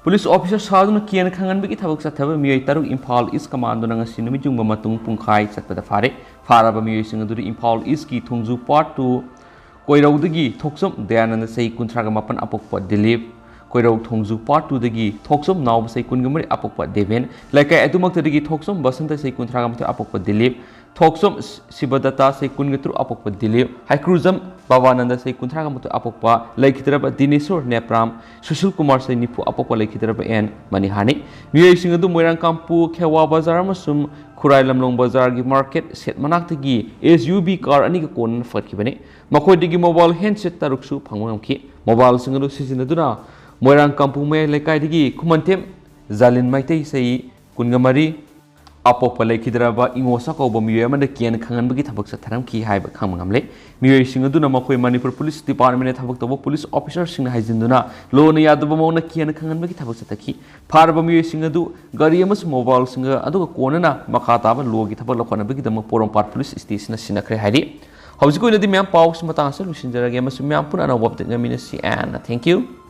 ꯄꯨꯂꯤꯁ ꯑꯣꯐꯤꯁꯔ ꯁꯥꯗꯨꯅ ꯀꯤꯍꯟ ꯈꯪꯍꯟꯕꯒꯤ ꯊꯕꯛ ꯆꯠꯊꯕ ꯃꯤꯑꯣꯏ ꯇꯔꯨꯛ ꯏꯝꯐꯥꯜ ꯏꯁ ꯀꯃꯥꯟꯗꯣꯅ ꯉꯁꯤ ꯅꯨꯃꯤꯠ ꯌꯨꯡꯕ ꯃꯇꯨꯡ ꯄꯨꯡꯈꯥꯏ ꯆꯠꯄꯗ ꯐꯥꯔꯦ꯫ ꯐꯥꯔꯕ ꯃꯤꯑꯣꯏꯁꯤꯡ ꯑꯗꯨꯗꯤ ꯏꯝꯐꯥꯜ ꯏꯁꯀꯤ ꯊꯣꯡꯖꯨ ꯄꯥꯔꯠ ꯇꯨ ꯀꯣꯏꯔꯧꯗꯒꯤ ꯊꯣꯛꯆꯣꯝ ꯗꯌꯥꯅꯟꯗ ꯆꯍꯤ ꯀꯨꯟꯊ꯭ꯔꯥꯒ ꯃꯥꯄꯟ ꯑꯄꯣꯛꯄ ꯗꯤꯂꯤꯞ, ꯀꯣꯏꯔꯧ ꯊꯣꯡꯖꯨ ꯄꯥꯔꯠ ꯇꯨꯗꯒꯤ ꯊꯣꯛꯆꯣꯝ ꯅꯥꯎꯕ ꯆꯍꯤ ꯀꯨꯟꯒ ꯃꯔꯤ ꯑꯄꯣꯛꯄ ꯗꯦꯕꯦꯟ, ꯂꯩꯀꯥꯏ ꯑꯗꯨꯃꯛꯇꯗꯒꯤ ꯊꯣꯛꯆꯣꯝ ꯕꯁꯟꯇ ꯆꯍꯤ ꯀꯨꯟꯊ꯭ꯔꯥꯒ ꯃꯥꯊꯣꯏ ꯑꯄꯣꯛꯄ ꯗꯤꯂꯤꯞ, ꯊꯣꯛꯆꯣꯝ ꯁꯤꯕꯗꯠꯇ ꯆꯍꯤ ꯀꯨꯟꯒ ꯇꯔꯨꯛ ꯑꯄꯣꯛꯄ ꯗꯤꯂꯤꯞ, ꯍꯩꯀ꯭ꯔꯨꯖꯝ ꯕꯕꯥꯅꯟꯗ ꯆꯍꯤ ꯀꯨꯟꯊ꯭ꯔꯥꯒ ꯃꯥꯊꯣꯏ ꯑꯄꯣꯛꯄ ꯂꯩꯈꯤꯗ꯭ꯔꯕ ꯗꯤꯅꯦꯁꯣꯔ ꯅꯦꯄ꯭ꯔꯥꯝ, ꯁꯨꯁꯤꯜ ꯀꯨꯃꯥꯔ ꯆꯍꯤ ꯅꯤꯐꯨ ꯑꯄꯣꯛꯄ ꯂꯩꯈꯤꯗ꯭ꯔꯕ ꯑꯦꯟ ꯃꯅꯤꯍꯥꯅꯤ꯫ ꯃꯤꯑꯣꯏꯁꯤꯡ ꯑꯗꯨ ꯃꯣꯏꯔꯥꯡꯀꯥꯝꯄꯨ ꯈꯦꯋꯥ ꯕꯖꯥꯔ ꯑꯃꯁꯨꯡ ꯈꯨꯔꯥꯏ ꯂꯝꯂꯣꯡ ꯕꯖꯥꯔꯒꯤ ꯃꯥꯔꯀꯦꯠ ꯁꯦꯠ ꯃꯅꯥꯛꯇꯒꯤ ꯑꯦꯁ ꯌꯨ ꯚꯤ ꯀꯥꯔ ꯑꯅꯤꯒ ꯀꯣꯟꯅꯅ ꯐꯒꯠꯈꯤꯕꯅꯤ꯫ ꯃꯈꯣꯏꯗꯒꯤ ꯃꯣꯕꯥꯏꯜ ꯍꯦꯟꯁꯦꯠ ꯇꯔꯨꯛꯁꯨ ꯐꯪꯕ ꯉꯝꯈꯤ꯫ ꯃꯣꯕꯥꯏꯜꯁꯤꯡ ꯑꯗꯨ ꯁꯤꯖꯤꯟꯅꯗꯨꯅ ꯃꯣꯏꯔꯥꯡꯀꯥꯝꯄꯨ ꯃꯌꯥꯏ ꯂꯩꯀꯥꯏꯗꯒꯤ ꯈꯨꯃꯟꯊꯦꯝ ꯖꯥꯂꯤꯟ ꯃꯩꯇꯩ ꯆꯍꯤ ꯀꯨꯟꯒ ꯃꯔꯤ ꯑꯄꯣꯛꯄ ꯂꯩꯈꯤꯗ꯭ꯔꯕ ꯏꯉꯣꯁ ꯀꯧꯕ ꯃꯤꯑꯣꯏ ꯑꯃꯗ ꯀꯤꯍꯟ ꯈꯪꯍꯟꯕꯒꯤ ꯊꯕꯛ ꯆꯠꯊꯔꯝꯈꯤ ꯍꯥꯏꯕ ꯈꯪꯕ ꯉꯝꯂꯦ꯫ ꯃꯤꯑꯣꯏꯁꯤꯡ ꯑꯗꯨꯅ ꯃꯈꯣꯏ ꯃꯅꯤꯄꯨꯔ ꯄꯨꯂꯤꯁ ꯗꯤꯄꯥꯔꯠꯃꯦꯟꯗ ꯊꯕꯛ ꯇꯧꯕ ꯄꯨꯂꯤꯁ ꯑꯣꯐꯤꯁꯔꯁꯤꯡꯅ ꯍꯥꯏꯖꯤꯟꯗꯨꯅ ꯂꯣꯅ ꯌꯥꯗꯕ ꯃꯑꯣꯡꯗ ꯀꯤꯍꯟ ꯈꯪꯍꯟꯕꯒꯤ ꯊꯕꯛ ꯆꯠꯊꯈꯤ꯫ ꯐꯥꯔꯕ ꯃꯤꯑꯣꯏꯁꯤꯡ ꯑꯗꯨ ꯒꯥꯔꯤ ꯑꯃꯁꯨꯡ ꯃꯣꯕꯥꯏꯜꯁꯤꯡꯒ ꯑꯗꯨꯒ ꯀꯣꯟꯅꯅ ꯃꯈꯥ ꯇꯥꯕ ꯂꯣꯒꯤ ꯊꯕꯛ ꯂꯧꯈꯠꯅꯕꯒꯤꯗꯃꯛ ꯄꯣꯔꯣꯝꯄꯥꯠ ꯄꯨꯂꯤꯁ ꯁ꯭ꯇꯦꯁꯟꯗ ꯁꯤꯟꯅꯈ꯭ꯔꯦ ꯍꯥꯏꯔꯤ꯫ ꯍꯧꯖꯤꯛꯀꯤ ꯑꯣꯏꯅꯗꯤ ꯃꯌꯥꯝ ꯄꯥꯎꯁꯤ ꯃꯇꯥꯡ ꯑꯁꯤꯗ ꯂꯣꯏꯁꯤꯟꯖꯔꯒꯦ ꯑꯃꯁꯨꯡ ꯃꯌꯥꯝ ꯄꯨꯟꯅ ꯑꯅꯧꯕ ꯑꯞꯗꯦꯠ ꯉꯥꯏꯃꯤꯟꯅꯁꯤ꯫ And thank you꯫